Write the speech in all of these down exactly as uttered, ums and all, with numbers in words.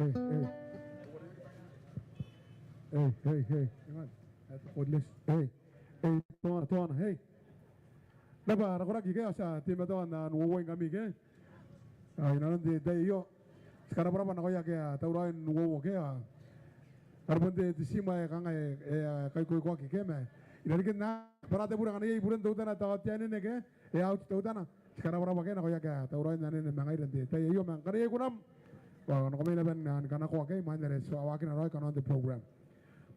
Ei, ei. Ei, ei, ei. Hang on. At the coordinates. Ei. Ei, tona, tona, ei. Naba ara koraki ke, ao ti a teimatoa n uouoingkami ke. Ao inanon te tai aio ti karabwarabwa nakoia ake a tauraoi n uouo ke, ao are bon te, te tiim ae kanga e, e, e kaikoikoaki ke, ma irarikin a bwara te bure ngkana iai buren teutana, tao te anene ke, e a uti teutana. Ti karabwarabwa ke nakoia ake a tauraoi n anene ma ngaira n te tai aio, ma ngkana iai kunam ao nako mai naba ni kanakoa ke imwain are ti a waakina raoi kanoan te program.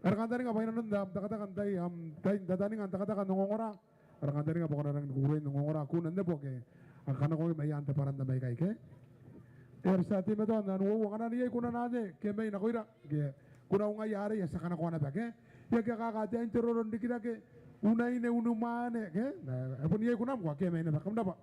Ara kantaninga bwa inanon am takataka n tai, am tai n tataninga n takataka n ongongora, ara kantaninga bwa ko na rangi ni kukurei n ongongora, ko na neboaki a kanakoaki mai aan te bwarantam aikai ke. E, ti a teimatoa n uouo ngkana iai kunana anne ke mai nakoira ke, ko na ungaia arei ae ti a kanakoa naba ke. E aki akaka ataein te roro n rikirake, unaine, unimwaane ke, e bon iai kunam, ko a kee mai naba, kam rabwa.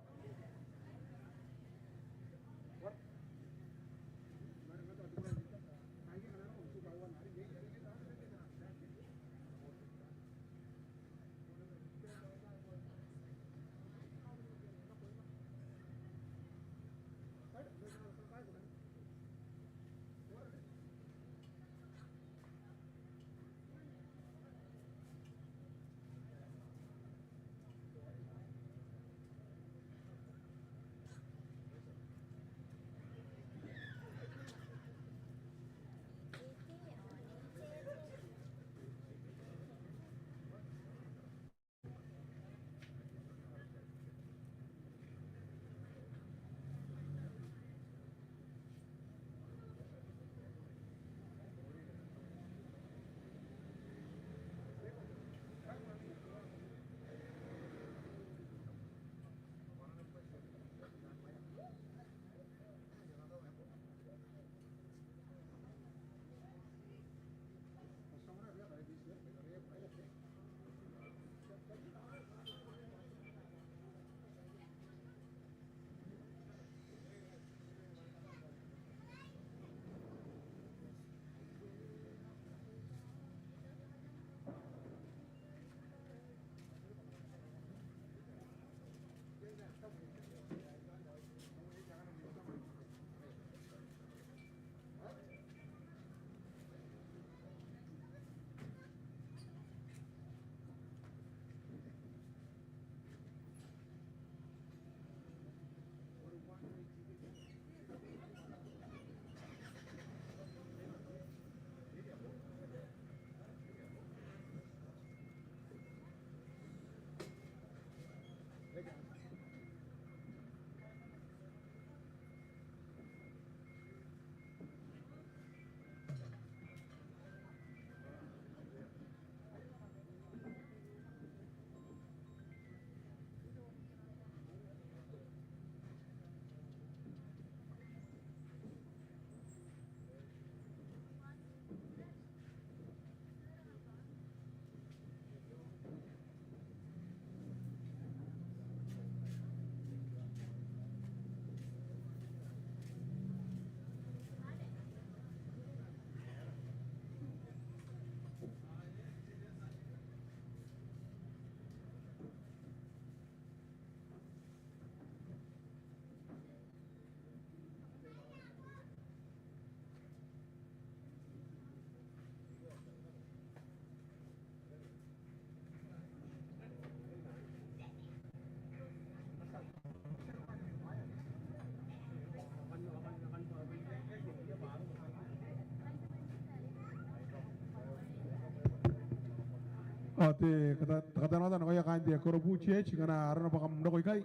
Te kata-, te katanoata nakoia kaain te korobu T H, ngkana arona bwa kam roko ikai,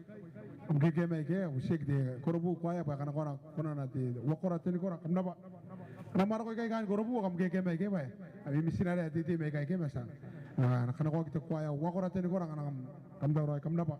kam kekema ikai, au tieki te korobu koaea bwa e kanakoa konana te uakora tenikora, kam rabwa. Ngkana kam roko ikai kaain korobu, kam kekema ikai bwa ami mitinare a teitei mai ikai ke ma tia. A, kanakoaki te koaea uakora tenikora, ngkana kam, kam tauraoi, kam rabwa.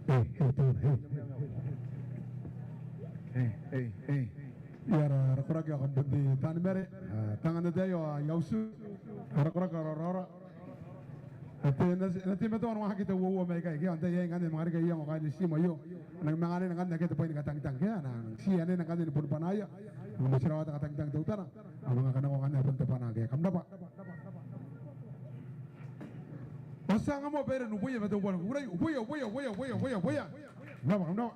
Ei, ei, tona, ei. Ei, ei, ei. Ia, ara, ara koraki ao kam bon te taani mare, a, tangan te tai ao, a, i auti. Ara koraki ao raoraora. Ao te, e na, e na teimatoa n waaki te uoua mai ikai, ke, ao n tai aei ngkanne manga reke iango kaain te tiim aio. A nang manga anene ngkanne ake te bwai ni katangitang, ke, a nang ti anene ngkanne ni boni bwanaia. A nang motirawa te katangitang teutana. A manga kanakoa ngkanne bon te bwana, ke, kam rabwa. Ao ti a anga moa bairean uboia ma te ubwanakukurai, uboia, uboia, uboia, uboia, uboia, uboia. Kam rabwa, kam rabwa.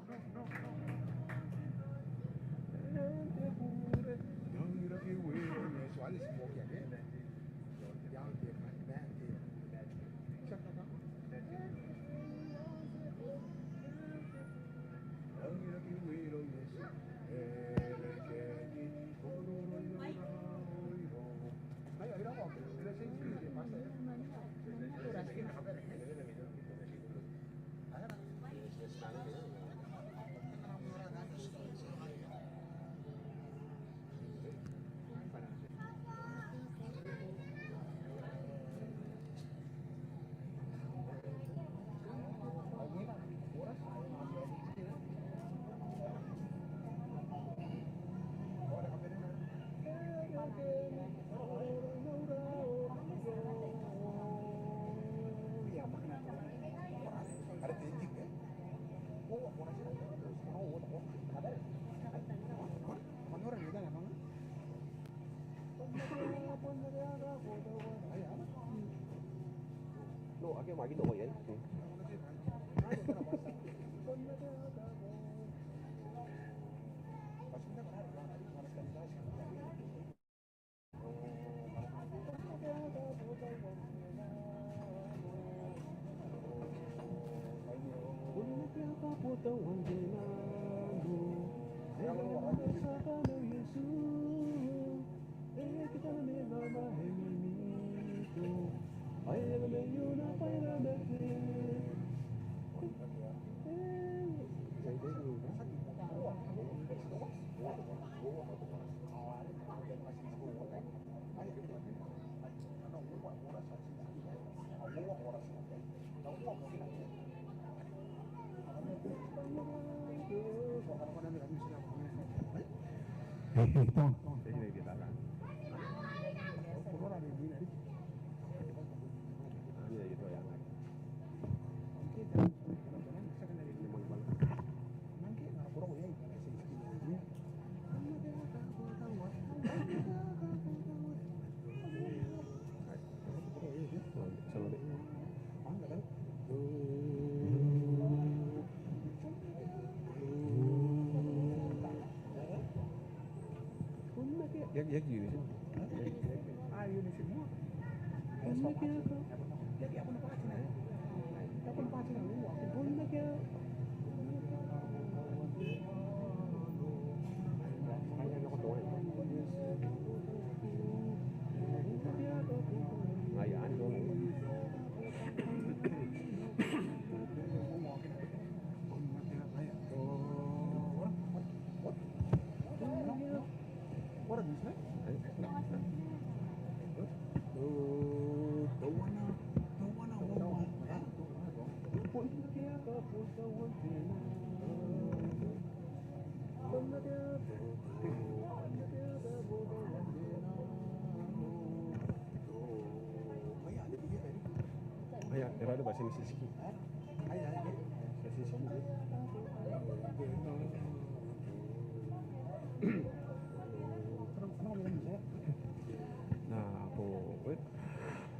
Aia, e raoiroi bwa ti na titiraki.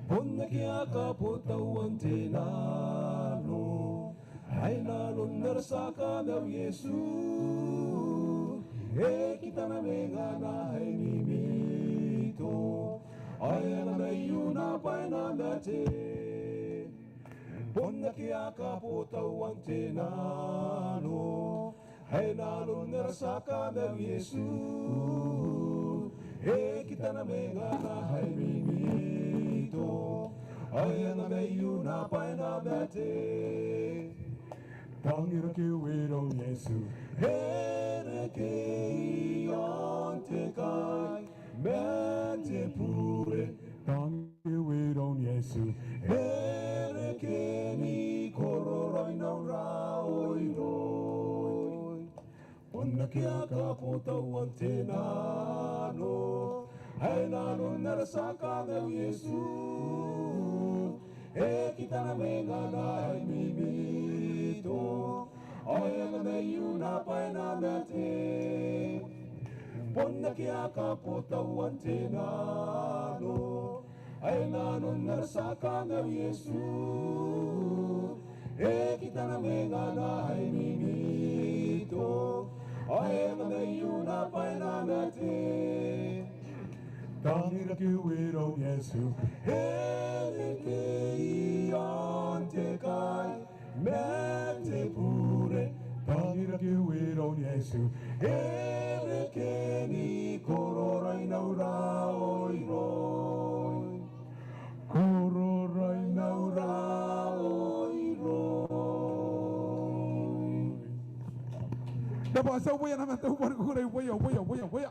Bon akea kabotauan te nano, ai nanon ara tia Kamaiu Iesu, e kitana mwengana ae mimito, ao e anga mai iuna bwa e na mate. Bon akea kabotauan te nano, ai nanon ara tia Kamaiu Iesu, e kitana mwengana ae mimito, ao e anga mai iuna bwa e na mate. Tangira keueiroun Iesu, e reke i aon te kai ma te bure. Tangira keueiroun Iesu, e reke ni kororoi n au raoiroi. Bon akea kabotauan te nano, ai nanon ara tia Kamaiu Iesu, e kitana mwengana ae mimito, ao e anga mai iuna bwa e na mate. Bon akea kabotauan te nano, ai nanon ara tia Kamaiu Iesu, e kitana mwengana ae mimito, ao e anga mai iuna bwa e na mate. Tangira keueiroun Iesu, e reke i aon te kai ma te bure. Tangira keueiroun Iesu, e reke ni kororoi n au raoiroi. Kororoi n au raoiroi. Tao bwa ti a uboia naba, tao bwa ni kukurei, uboia, uboia, uboia, uboia.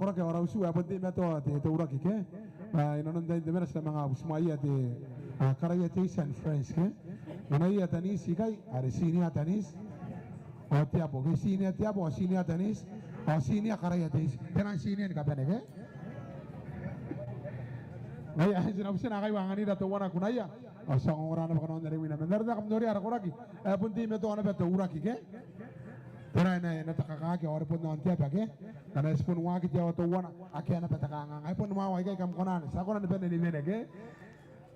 Ke ao ara utu ae bon teimatoa te, te uraki ke. Ma inanon tain te mena ti na manga butimwaeia te, a, karaia te iti and friends ke. Ngkana iai ataniti ikai, are senior ataniti. Ao te abo ke, senior te abo, ao senior ataniti, ao senior karaia te iti. Tera senior ni kabane ke. Ngaia, ti na buti naba ngkai bwa anganira teuana kunaia. Ao ti a ongora naba kanoan are imwina. Ma n aron ae kam noria ara koraki ae bon teimatoa naba te uraki ke. Tera ae na, na takakaki ao are bon aon te aba ke. Ngkana e ti bon waaki te aoa teuana, akea naba te kanganga. E bon mwawa ikai kam kona n, ti a kona ni bane ni wene ke.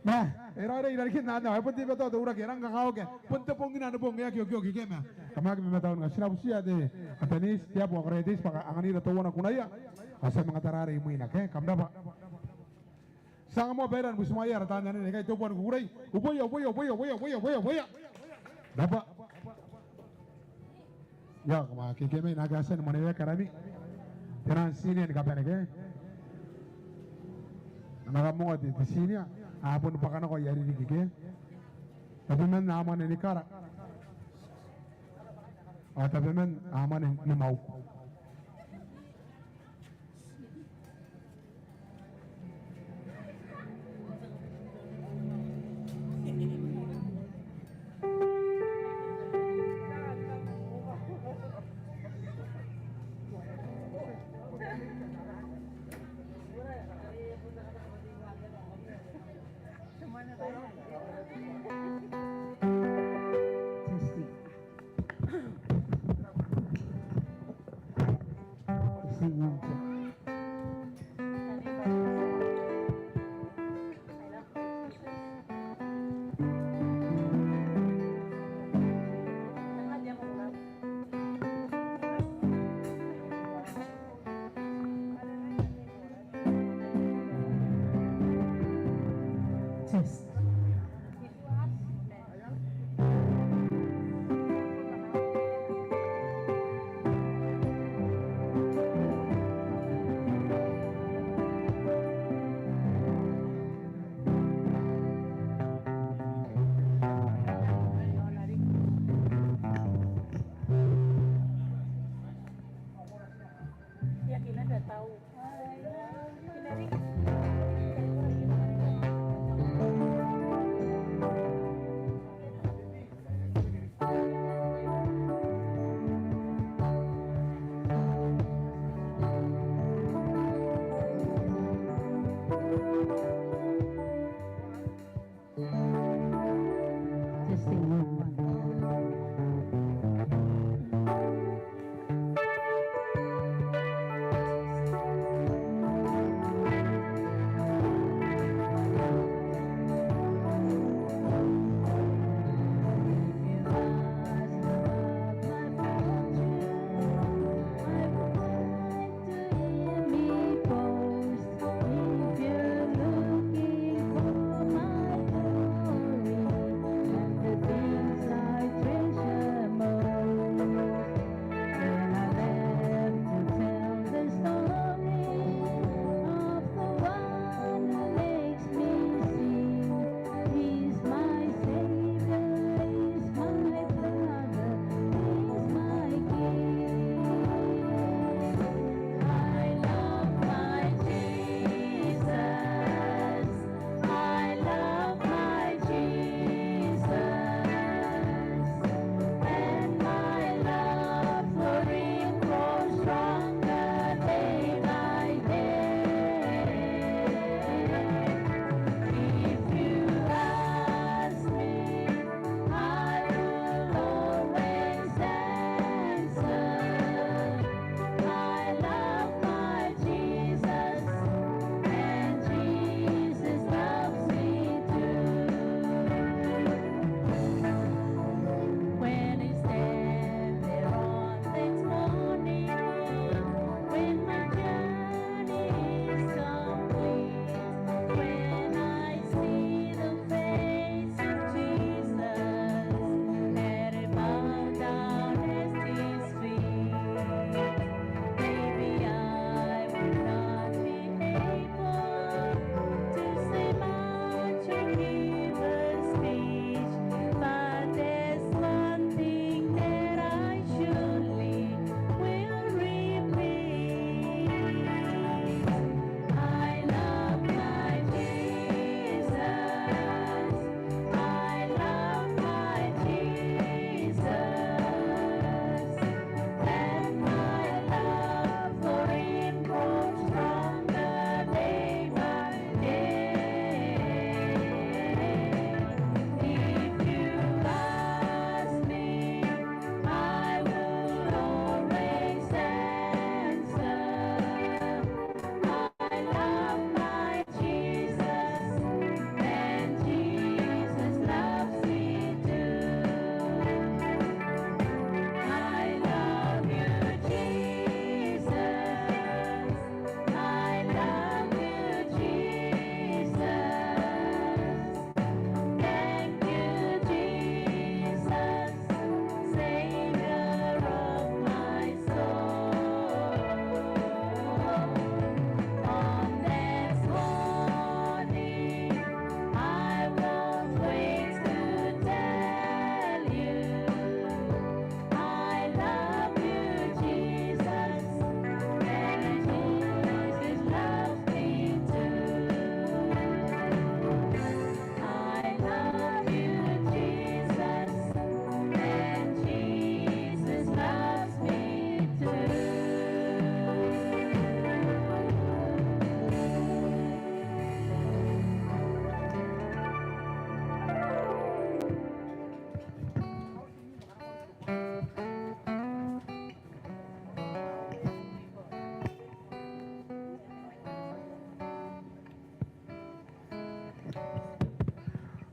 Ma e raoiroi i rarikin anne, ao e bon teimatoa te uraki, e rang kakawaki. Bon te bong ngkanne, bong ae aki okioki ke ma kam aki mamataunaki. Ti na butiia te ataniti, te abo ao karaia te iti bwa anganira teuana kunaia. Ao ti a manga tara are imwina ke, kam rabwa. Ti a anga moa baira ni butimwaeia ara taan anene ikai, te bong ni kukurei. Uboia, uboia, uboia. Rabwa. Ia, kam a kekemai naake a tia ni mwaneweaki arami. Tera senior ni kabane ke. Ana kamongo te, te senior, a bon bwaka nako aia ririki ke. Tabeman a mwane ni kara. Ao tabeman a mwane ni mauku. Test.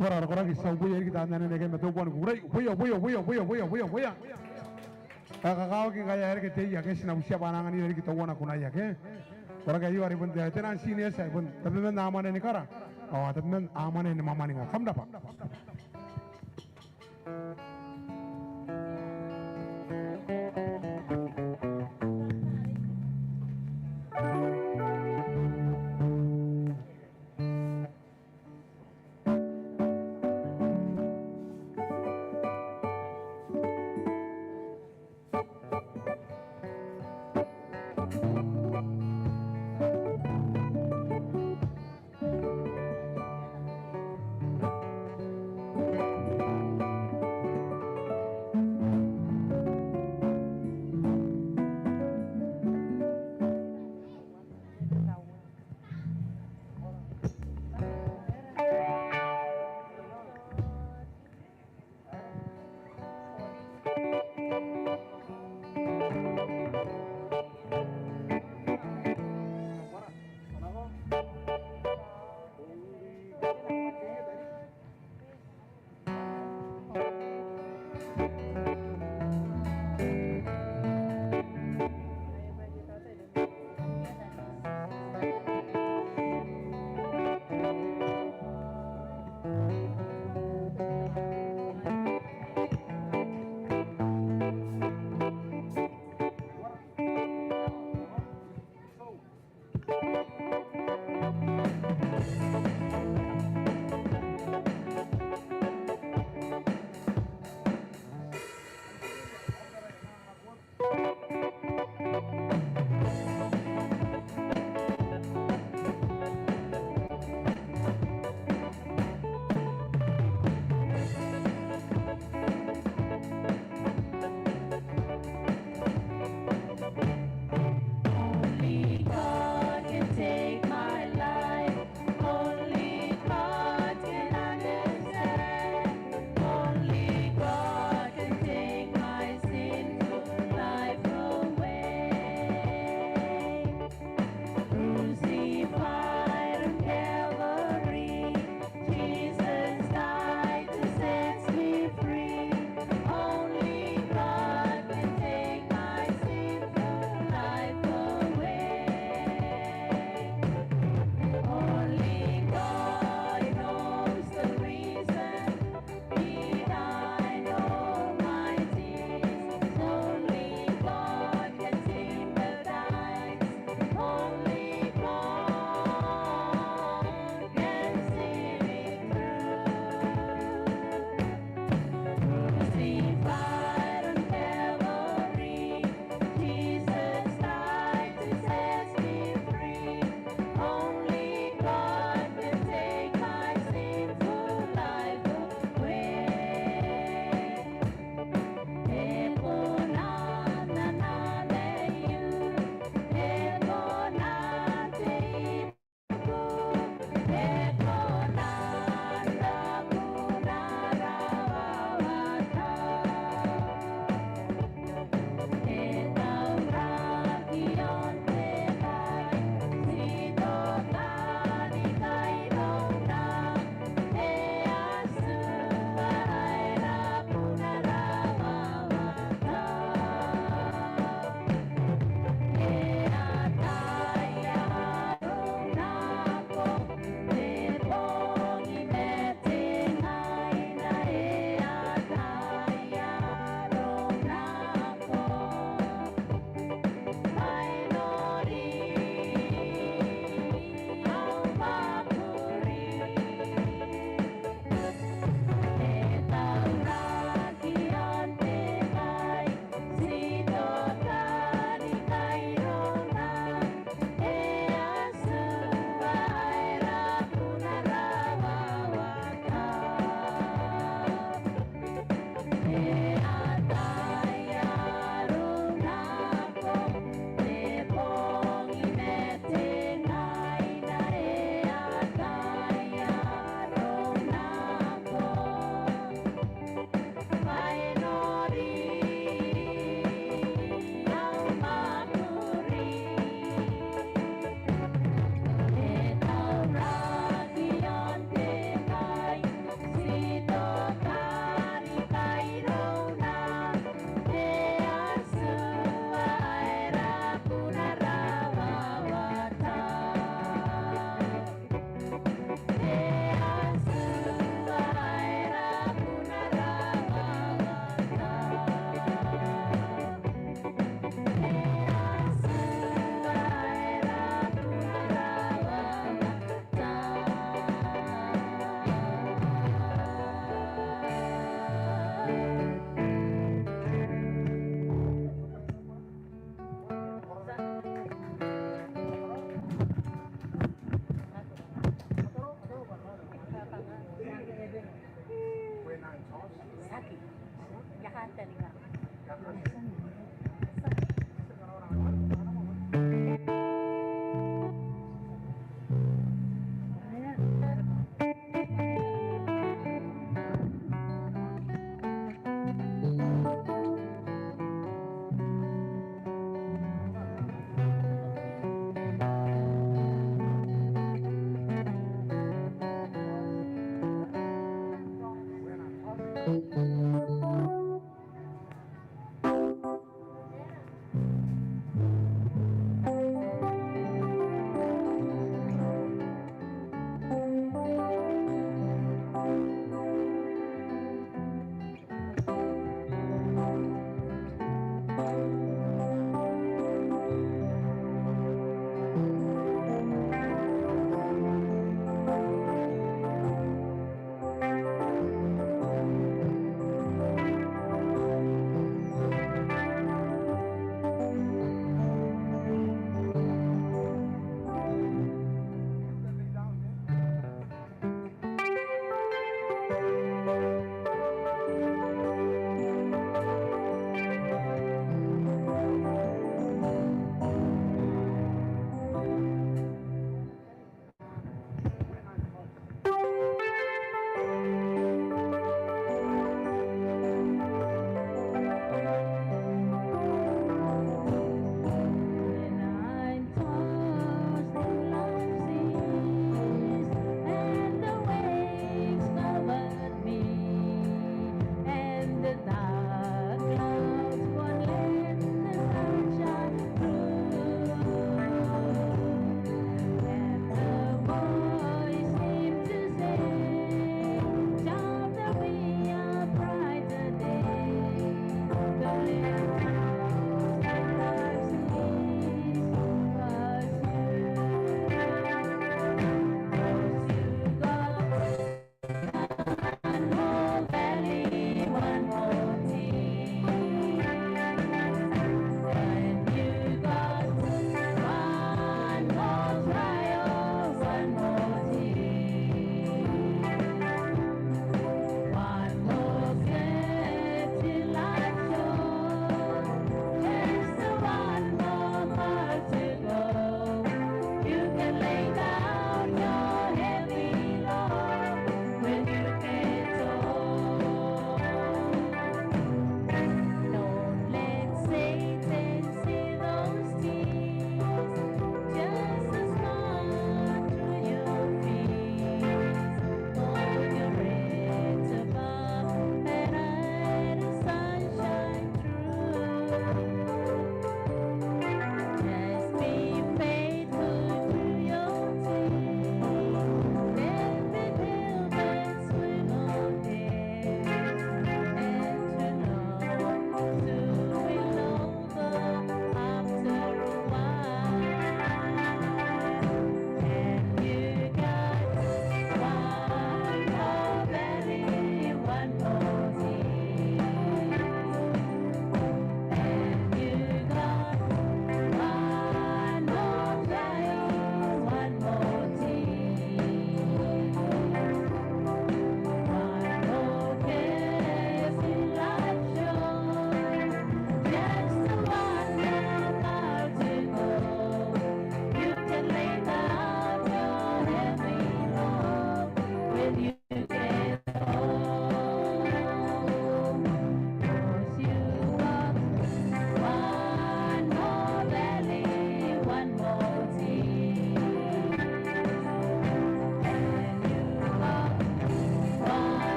Tobwara ara koraki, ti a uboia riki taan anene ake ma te uboa ni kukurai. Uboia, uboia, uboia. Ae kakawaki ngkai e a reke te ia ake ti na butiia bwa a na anganira riki teuana kunaia ake. Koraki aio are bon te, te nang seniors ae bon tabeman a mwane ni kara ao tabeman a mwane ni mwamwaninga. Kam rabwa.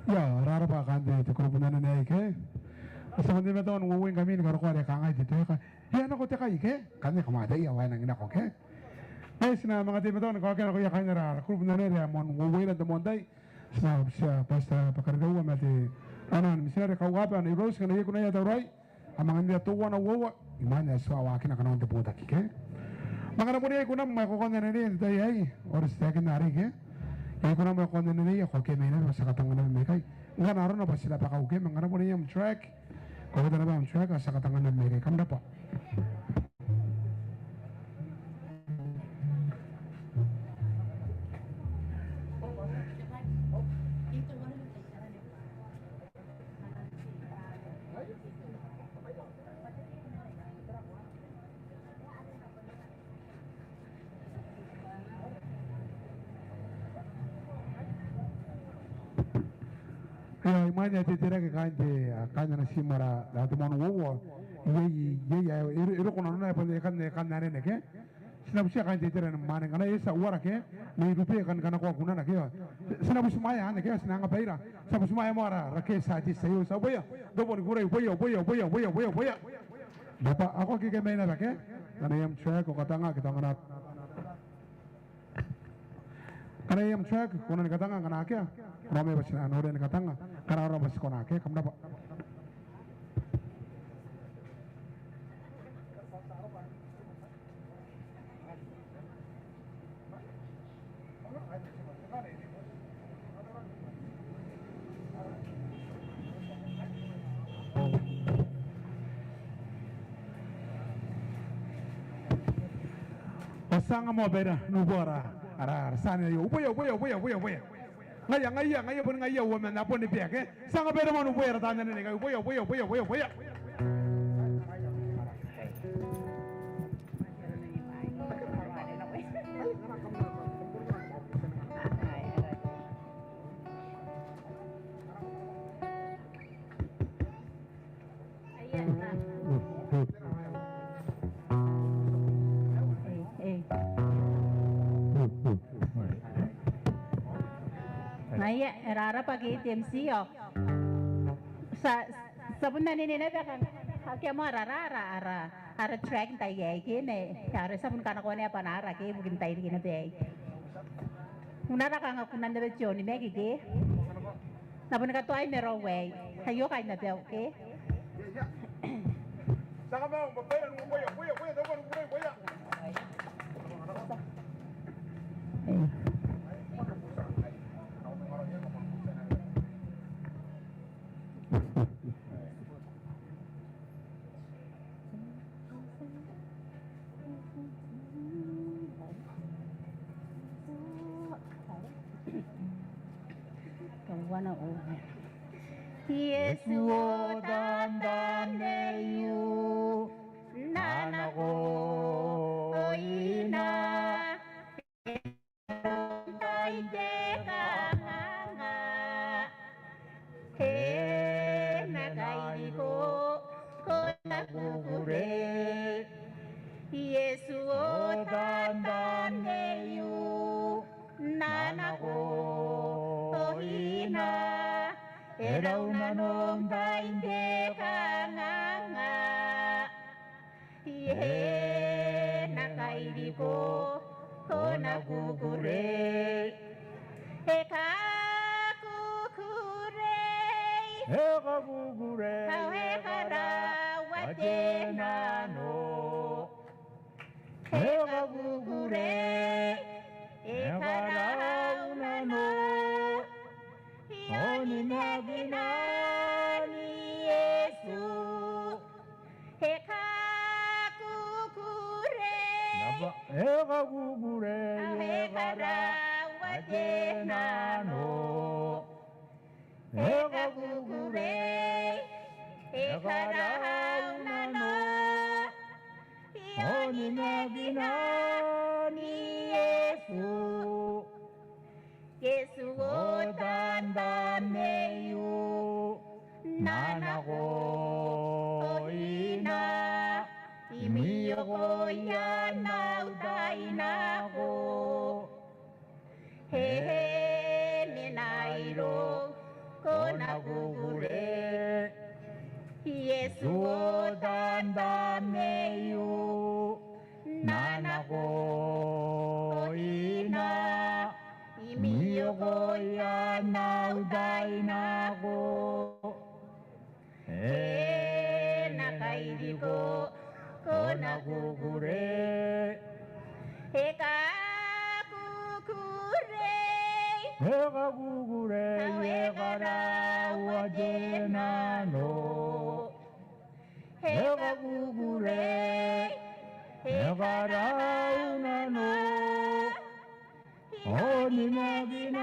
Ia, rarabwa kaain te, te group n anene aei ke. Ti a bon teimatoa n uouai ngkami ni karokoa are kangai te, te ka. Ia, nako te kai ke. Kanga kam ataia ae e nang nako ke. Ngaia ti na manga teimatoa ni kaokia nakoia kaain ara group n anene are a moan uouai n te moan tai. Ti na butiia Pastor Bakariraua ma te, ana, ana mitinare Kauaba, Nei Rose, ngkana iai kunaia tauraoi. A manga nira teuana, uoua, imwain ae ti waakina kanoan te botaki ke. Ma ngkana bon iai kunam ae ko kona n anenei n te tai aei, ao ti taekinna arei ke. Iai kunam ae ko kona n anenei, ao ko akea mai naba bwa ti a katanga naba mai ikai. Ngkana arona bwa ti rabakau ke, ma ngkana bon iai am track, ko kata naba am track, ao ti a katanga naba mai ikai. Kam rabwa. Ia, imwain ae te, te rake kaain te, a, kaain ana tiim ara, ara te moan uoua. Iai, iai, iai, e ro, e roko nanona ae bon e kan, e kan anene ke. Ti na butiia kaain te itera ni mwaane ngkana e tia uara ke, Nei Rube e kan kanakoa kunana ke. Ti na butimwaea anne ke, ti na anga baira. Ti a butimwaea moa ara, ara guest artist aio, ti a uboia. Tao boni kukurei, uboia, uboia, uboia. Naba, ao ko aki akea mai naba ke. Ngkana iai am track, ko katanga, ke tao ngkana, ngkana iai am track, ko na ni katanga, ngkana akea, ko na mai bwa ti na noria ni katanga, ngkana arona bwa ti kona ke, kam rabwa. Ao ti a anga moa baira n uboa ara, ara, ara tianera aio. Uboia, uboia, uboia, uboia, uboia. Ngaia, ngaia, ngaia, boni ngaia uoman, a boni bea ke. Ti a anga baira moa n uboa ara taan anene aikai. Uboia, uboia, uboia, uboia, uboia. Ngaia, e rarabwa ke te M C ao ti a, ti a bon anene naba kanga akea moa ara, ara, ara, ara track n tai aei ke, ma are ti a bon kanakoa naba ara ke ibukin tairiki naba aei. Unara kanga kunan naba te onimaki ke. N na boni katoai ma raou aei. Aio kain abau ke. Iesu o tantan neiu, N na nako oina. N tai n te kanganga e na kairiko, ko na kukurei. Iesu o tantan neiu, N na nako oina. E rau nanom n tai n te kanganga e na kairiko, ko na kukurei. E kakukurei. E kakukurei. Ao e karaua te nano. E kakukurei. E karau nano. Onimaki n Iesu. E kakukurei. Naba, e kakukurei, e karaua te nano. E kakukurei, e karau nano. Onimaki n Iesu. Iesu o tantan neiu, N na nako oina, i mwiokoia n au tai nako. E mena irou, ko n au tai nako. E na kairiko, ko na kukurei. E kakukurei. E kakukurei, e karaua te nano. E kakukurei, e karaua nano. Onimakinan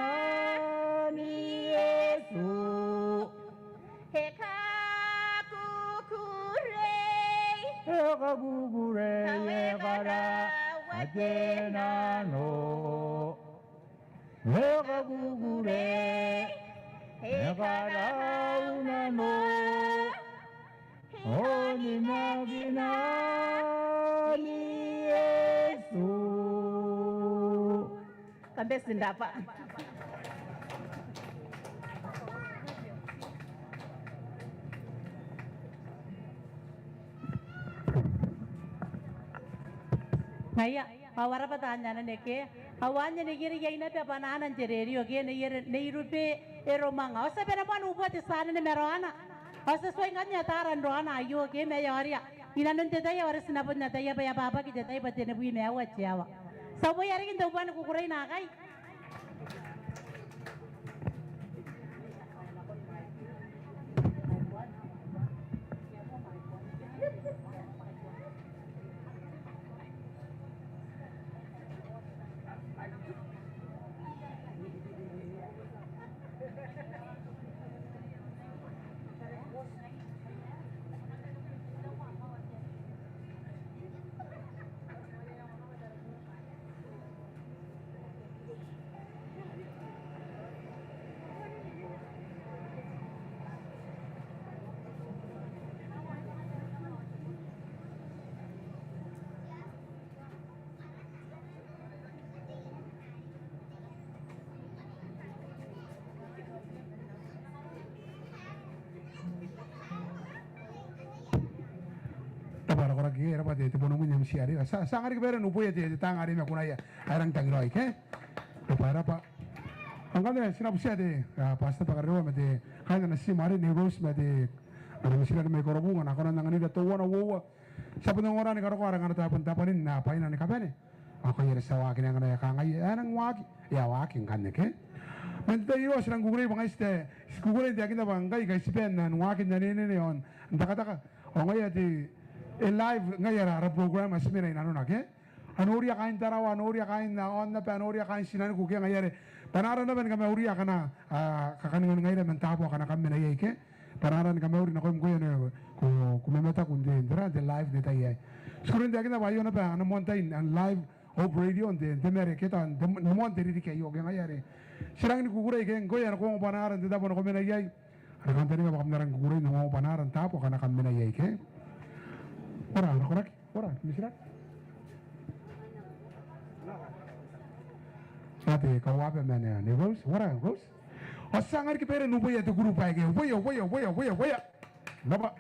Iesu. E kakukurei. E kakukurei, e karaua te nano. E kakukurei, e karaua nano. Onimakinan Iesu. Kam bati n rabwa. Ngaia. Ao a rabwa taan anene ke, ao anne neiere iai naba bwanaana n te rerio ke, neiere, Nei Rube Eromanga. Ao ti a bane moa n ubua te tia anene ma raona. Ao ti a tuai ngkanne ataara n raona aio ke, ma e a orea. Inanon te tai are ti na bon ataia bwa e ababaki te tai bwa tenibwi ma aua te aoa. Ti a uboia riki n te ubwani kukurei naakai. Te bwai ae koraki, e rabwa te, te bonomwi n M C are. Ti a, ti a anga riki baere n uboia te, te taanga are ma kunaia ae rang tangiraoi ke. Te bwai ae rabwa. Ao ngkanne ti na butia te, a, Pastor Bakarewa ma te, kaain ana tiim are Nei Rose ma te, ana mitinare mai Korobu, ngkana a kona n anganira teuana, uoua. Ti a bon ongora ni karokoa ara ngkana tabon tabwanin, a, bwaina ni kabane. Ao ngkai are ti a waakina ngkana e kangai, e a nang waaki, e a waaki ngkanne ke. Man te tai aio ti rang kukurei bwa ngai ti te, ti kukurei n taekinna bwa ngkai kaitiban n waaki n anenene ao n takataka. Ao ngaia te, e live ngaia ara, ara program ae ti mena inanona ke. A noria kaain Tarawa, a noria kaain aonnaba, a noria kaain tinaniku ke ngaia are. Bwanaara naba ni kamauria akana, a, kakaninganingaira man taabo akana kam mena iai ke. Bwanaara ni kamauri nakoim ngkoe ane ko, ko mamataku n te, n te ra, n te live n te tai aei. Ti kukurei n taekinna bwa aio naba ana moan tai n live Hope Radio n te, n te mare ke tao n te, n moan te ririki aio ke ngaia are. Ti rangi ni kukurei ke ngkoe ane ko ongo bwanaara n te tabo ane ko mena iai. Ara kantaninga bwa kam na rangi ni kukurei n ongo bwanaara n taabo akana kam mena iai ke. Ko rabwa, ko rabwa. Ko rabwa, mitinare. Ao te kauaba ma Nei Rose, ko rabwa, Rose. Ao ti a anga riki baere n uboia te kurubu aei ke, uboia, uboia, uboia, uboia, uboia. N rabwa.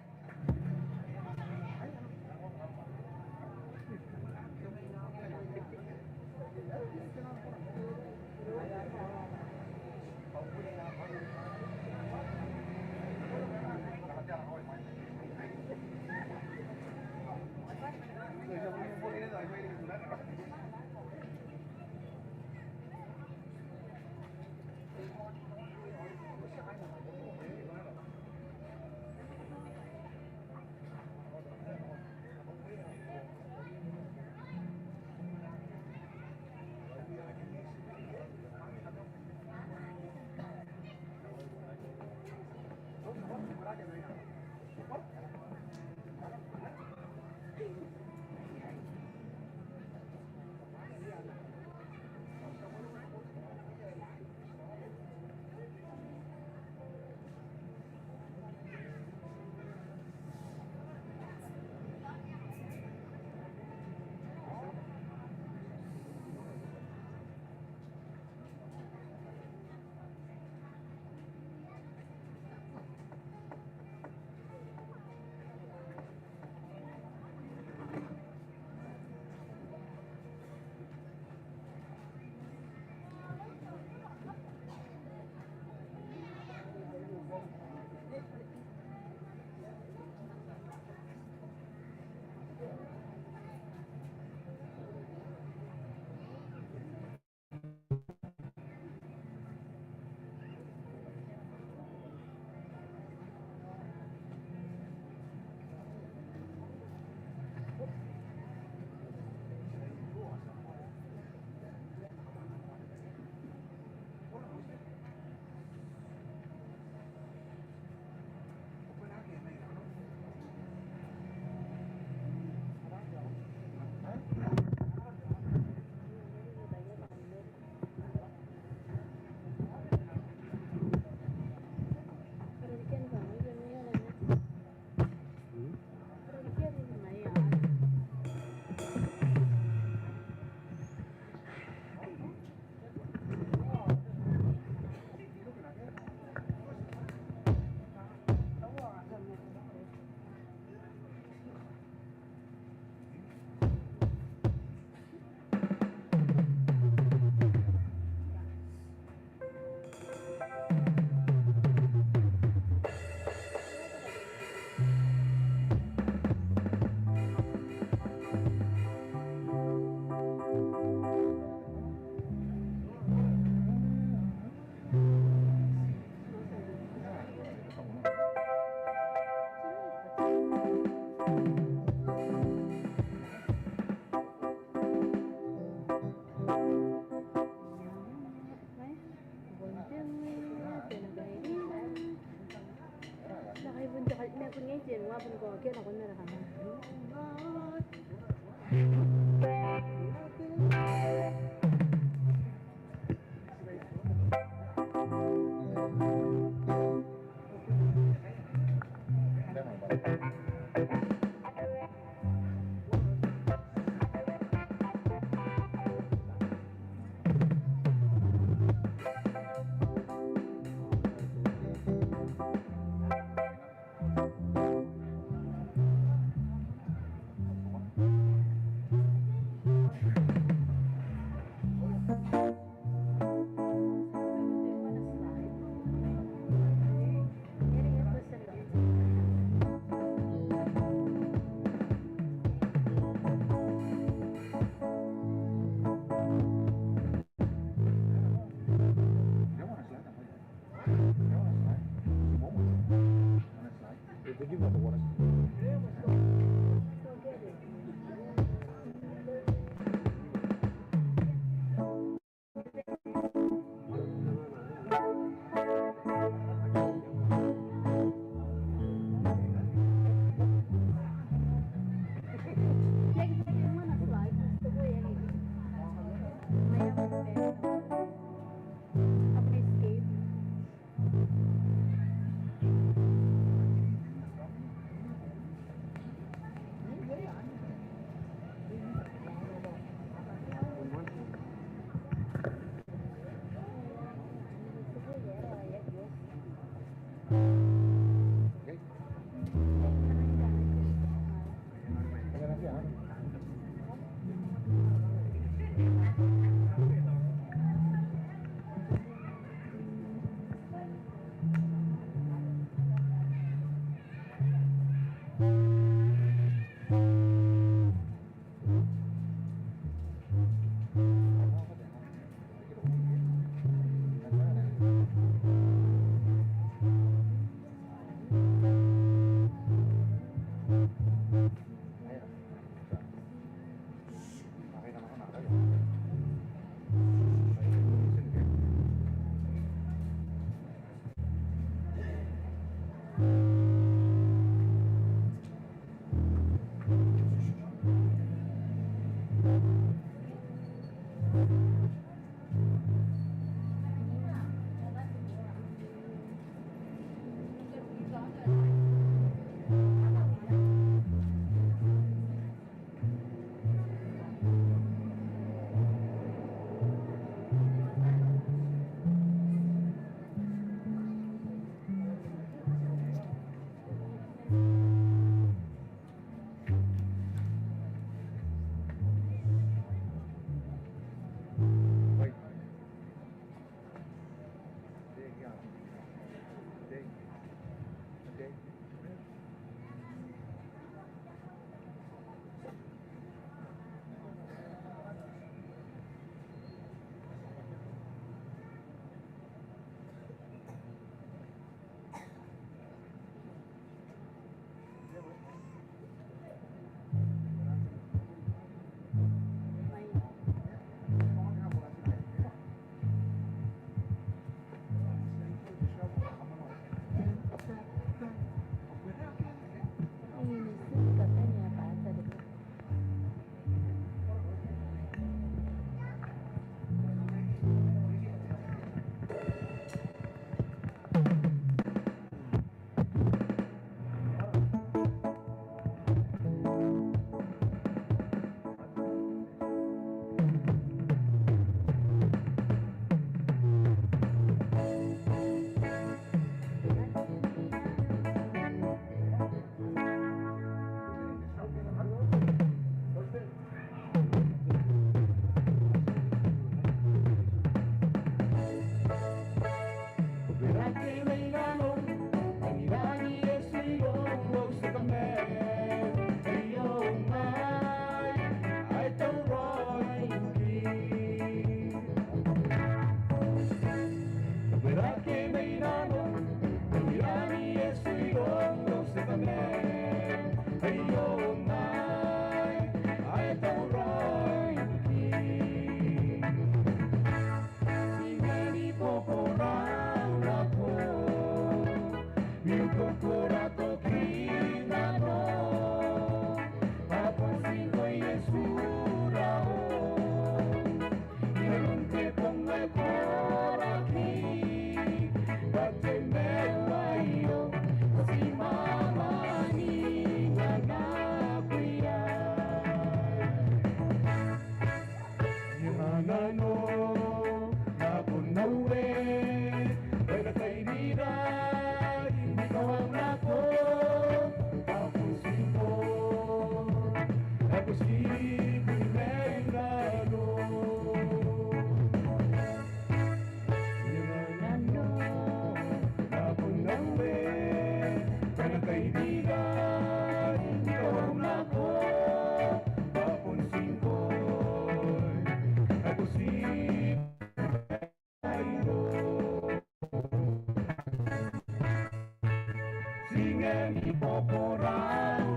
Ni bobora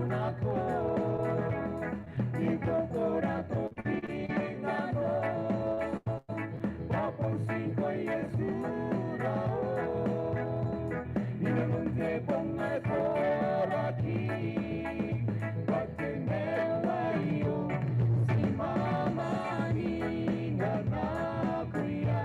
nako, ni bobora toki nano. Bwa bon ti ngkoe Iesu raou, inanon te bong ae koraki. Bwa te maiu aio ti mwamwaniia nako iai.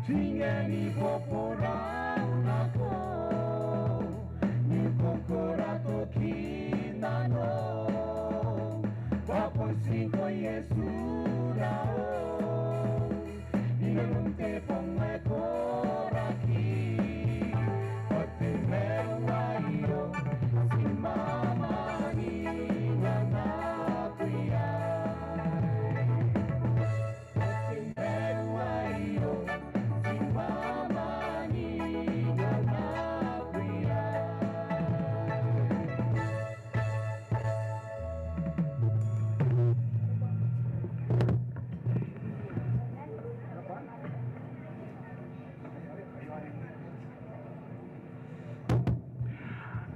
Ti ngae ni bobora nako, ni bobora toki nano. Bwa bon ti ngkoe Iesu raou, inanon te bong ae koraki. Bwa te maiu aio ti mwamwaniia nako iai.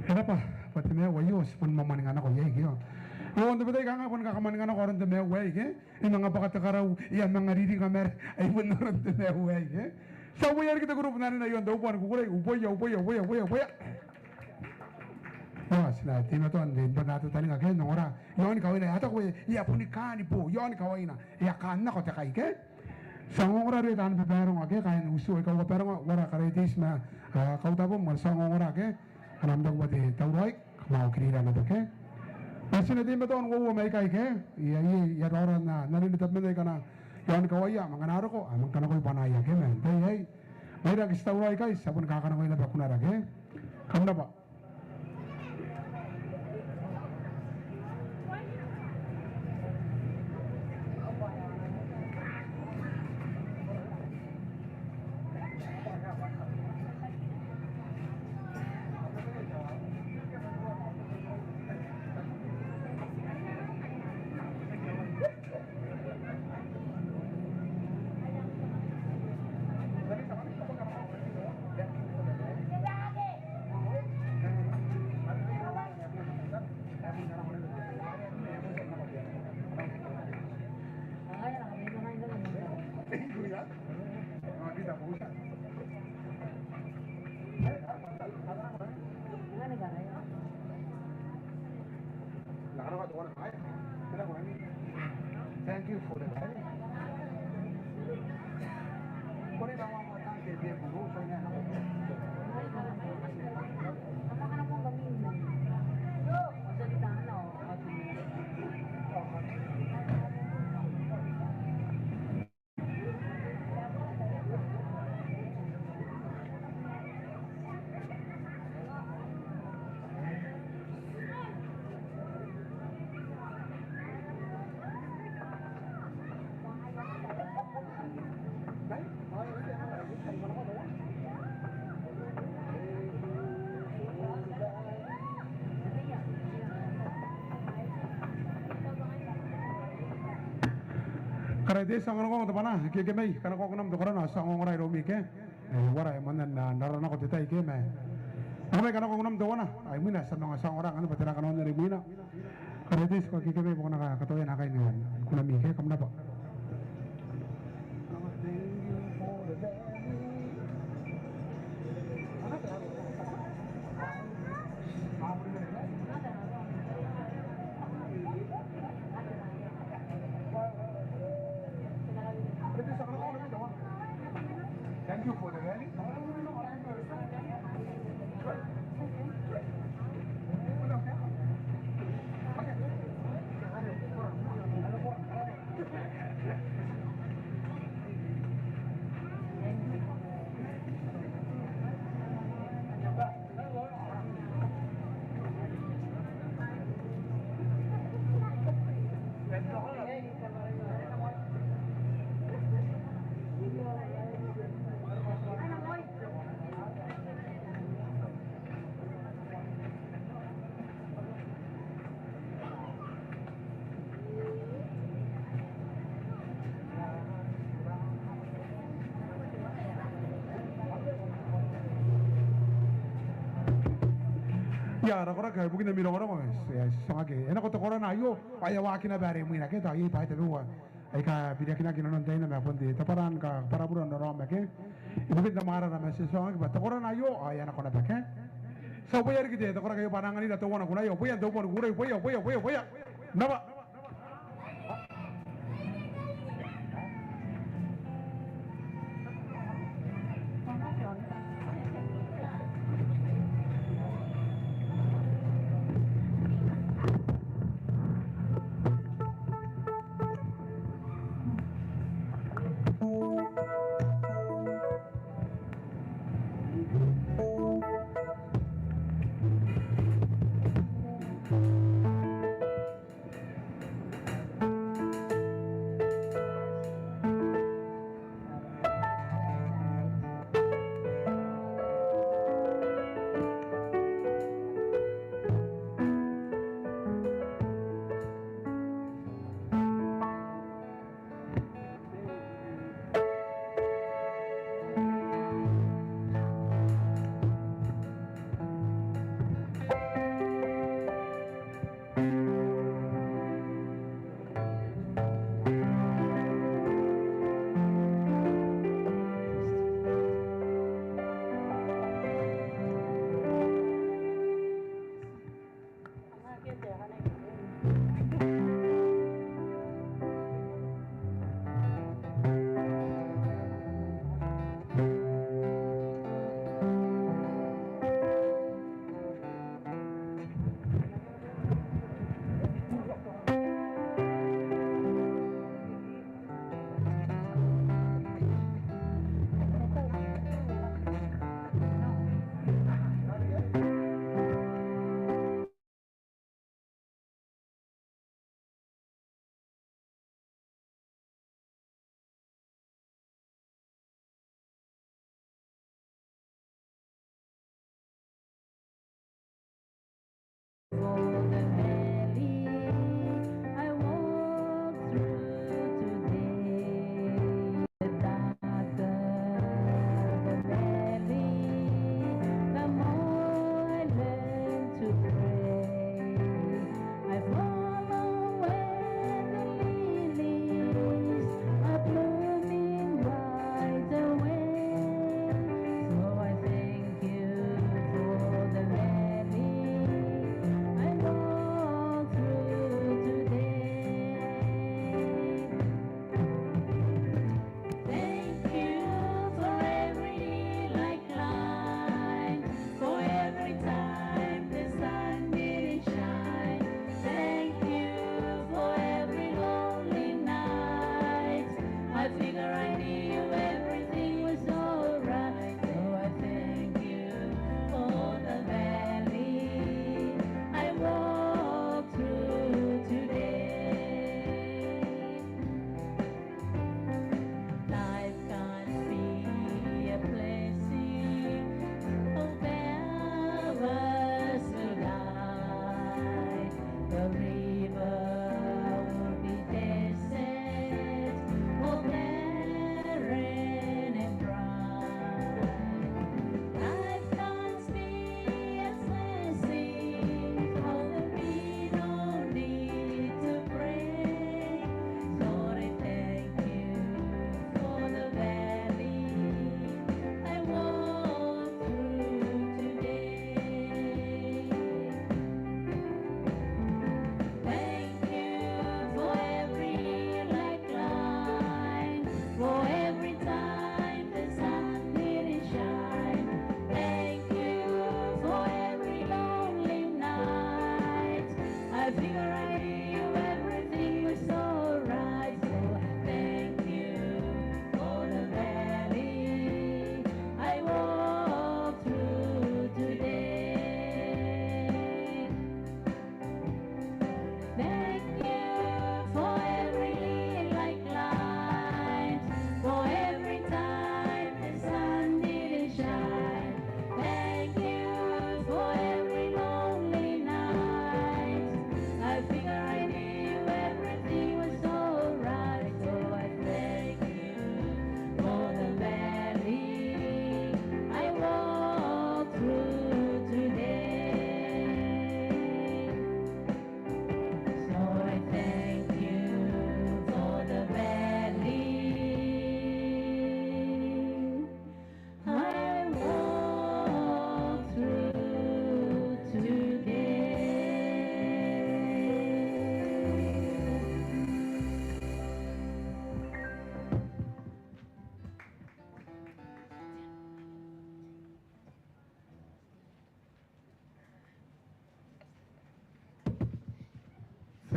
E raba, bwa te maiu aio ti bon mwamwaninga nako iai ke. Ao n te bwai aei kanga bon kakamwaninga nako aron te maiu aei ke. E manga bwaka te karau, e a manga riringa mare, ai bon aron te maiu aei ke. Ti a uboia riki te kurubu n anene iaon te ubwa ni kukurei, uboia, uboia, uboia, uboia, uboia. Ao ti na teimatoa n bon atataninga ke n ongora iaoni kawaina, e a taku bwa e a boni kaan boo iaoni kawaina, e a kaan nako te kai ke. Ti a ongora are taan babaronga ke, kaain utu aika uabaronga, uara Kareteiti ma, a, Kautabo, ma ti a ongora ke. Kam na taku bwa te tauraoi, kam na okirira naba ke. Ao ti na teimatoa n uoua mai ikai ke. Ia, ia, ia raora n anene tabeman aikanne iaoni kawaia, a manga na roko, a manga kanakoi bwanaia ke, ma n tai aei. Ngaira ake ti tauraoi ikai, ti a boni kakanakoi naba kunara ke. Kam rabwa. Thank you for the rally. Karaite, ti a ongongo te bana, ke, ke mai, kanakoaki n am te korona, ti a ongongora iroumi ke. E, uara e mwanan n raro nako te tai ke, ma. Ao mai kanakoaki n am te korona, ai imwina, ti a manga ti a ongora ngkanne bwa tera kanoan are imwina. Karaite, ti kaoki ke mai, bwa ko na katoa nako kaain kunami ke, kam rabwa. Thank you for the rally. Ia, rakoraki, ao ibukin ami rongorongo, e, e, ti ongaki. E nako te korona aio, ao e a waaki naba are imwina ke, tao iai bwai tabeua aika biriakinaki inanon taina ma bon te, tabwaran kabwarabure n raraoma ke. Ibukin Tamara ma Iesu, ti ongaki bwa te korona aio, ao e a nako naba ke. Ti a uboia riki te, te koraki aio bwa a na anganira teuana kunaia, uboia n te ubon kukurei, uboia, uboia, uboia, uboia. Naba.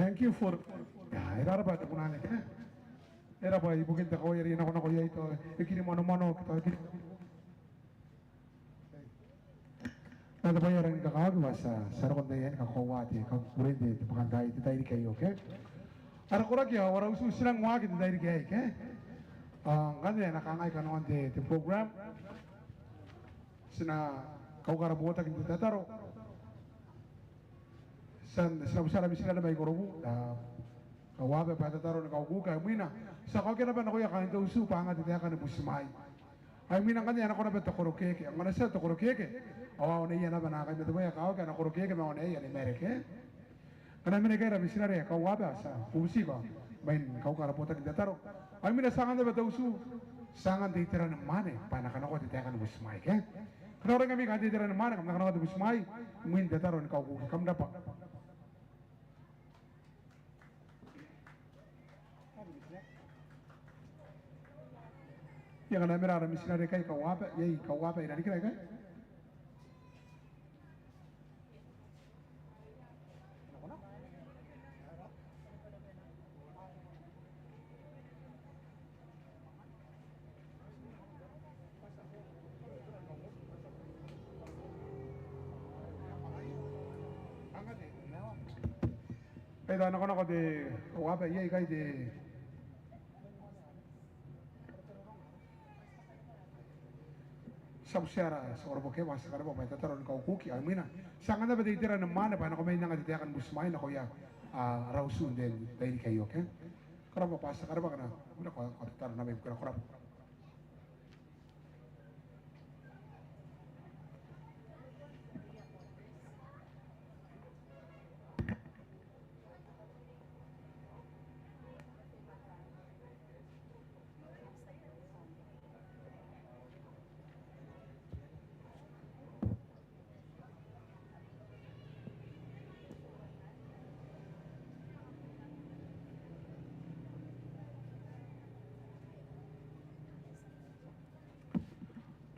Thank you for, ia, e raba te kunane ke. E raba ibukin te kawai are e nakonako iai tao e kiri monomano ke tao e kiri. N na tabe n rangi ni kakawaki bwa ti a, ti a roko n tai aei ni kakoaua te kakukurei n te, te bwakantaai n te tairiki aio ke. Ara koraki ao ara utu ti nang waaki n te tairiki aei ke. Ao ngkanne e na kangai kanoan te, te program. Ti na kauka ara botaki n te tataro. Ti a, ti na butia ara mitinare mai Korobu, a, kauaba bwa e tataro ni kaukuki, ao imwina ti a kaokia naba nakoia kaain te utu bwa a anga te taeka ni butimwai. Ao imwina ngkanne e a nako naba te korokeke, ao ngkana ti a te korokeke ao a oneia naba naakai ma te bwai ae kakawaki ana korokeke ma oneaia ni mare ke. Ngkana e mena ikai ara mitinare, kauaba, ti a bubutiko mai ni kauka ara botaki n tataro. Ao imwina ti a angan naba te utu, ti a angan te itera ni mwaane bwa e na kanakoa te taeka ni butimwai ke. Kam na uringa ami kaain te itera ni mwaane, kam na kanakoa te butimwai imwin te tataro ni kaukuki. Kam rabwa. Ia ngkana e mena ara mitinare ikai, kauaba, iai kauaba i rarikira ikai. Ai tao nakonako te kauaba iai ikai te Ti a butia ara, ti a koroboki bwa ti a karabwa bwa e tataro ni kaukuki, ao imwina ti a angan naba te itera ni mwaane bwa e na nako mai n anga te taeka ni butimwai nakoia, a, ara utu n te tairiki aio ke. Ko rabwa bwa ti a karabwa ngkana ko a, ko a tataro naba ibukina, ko rabwa.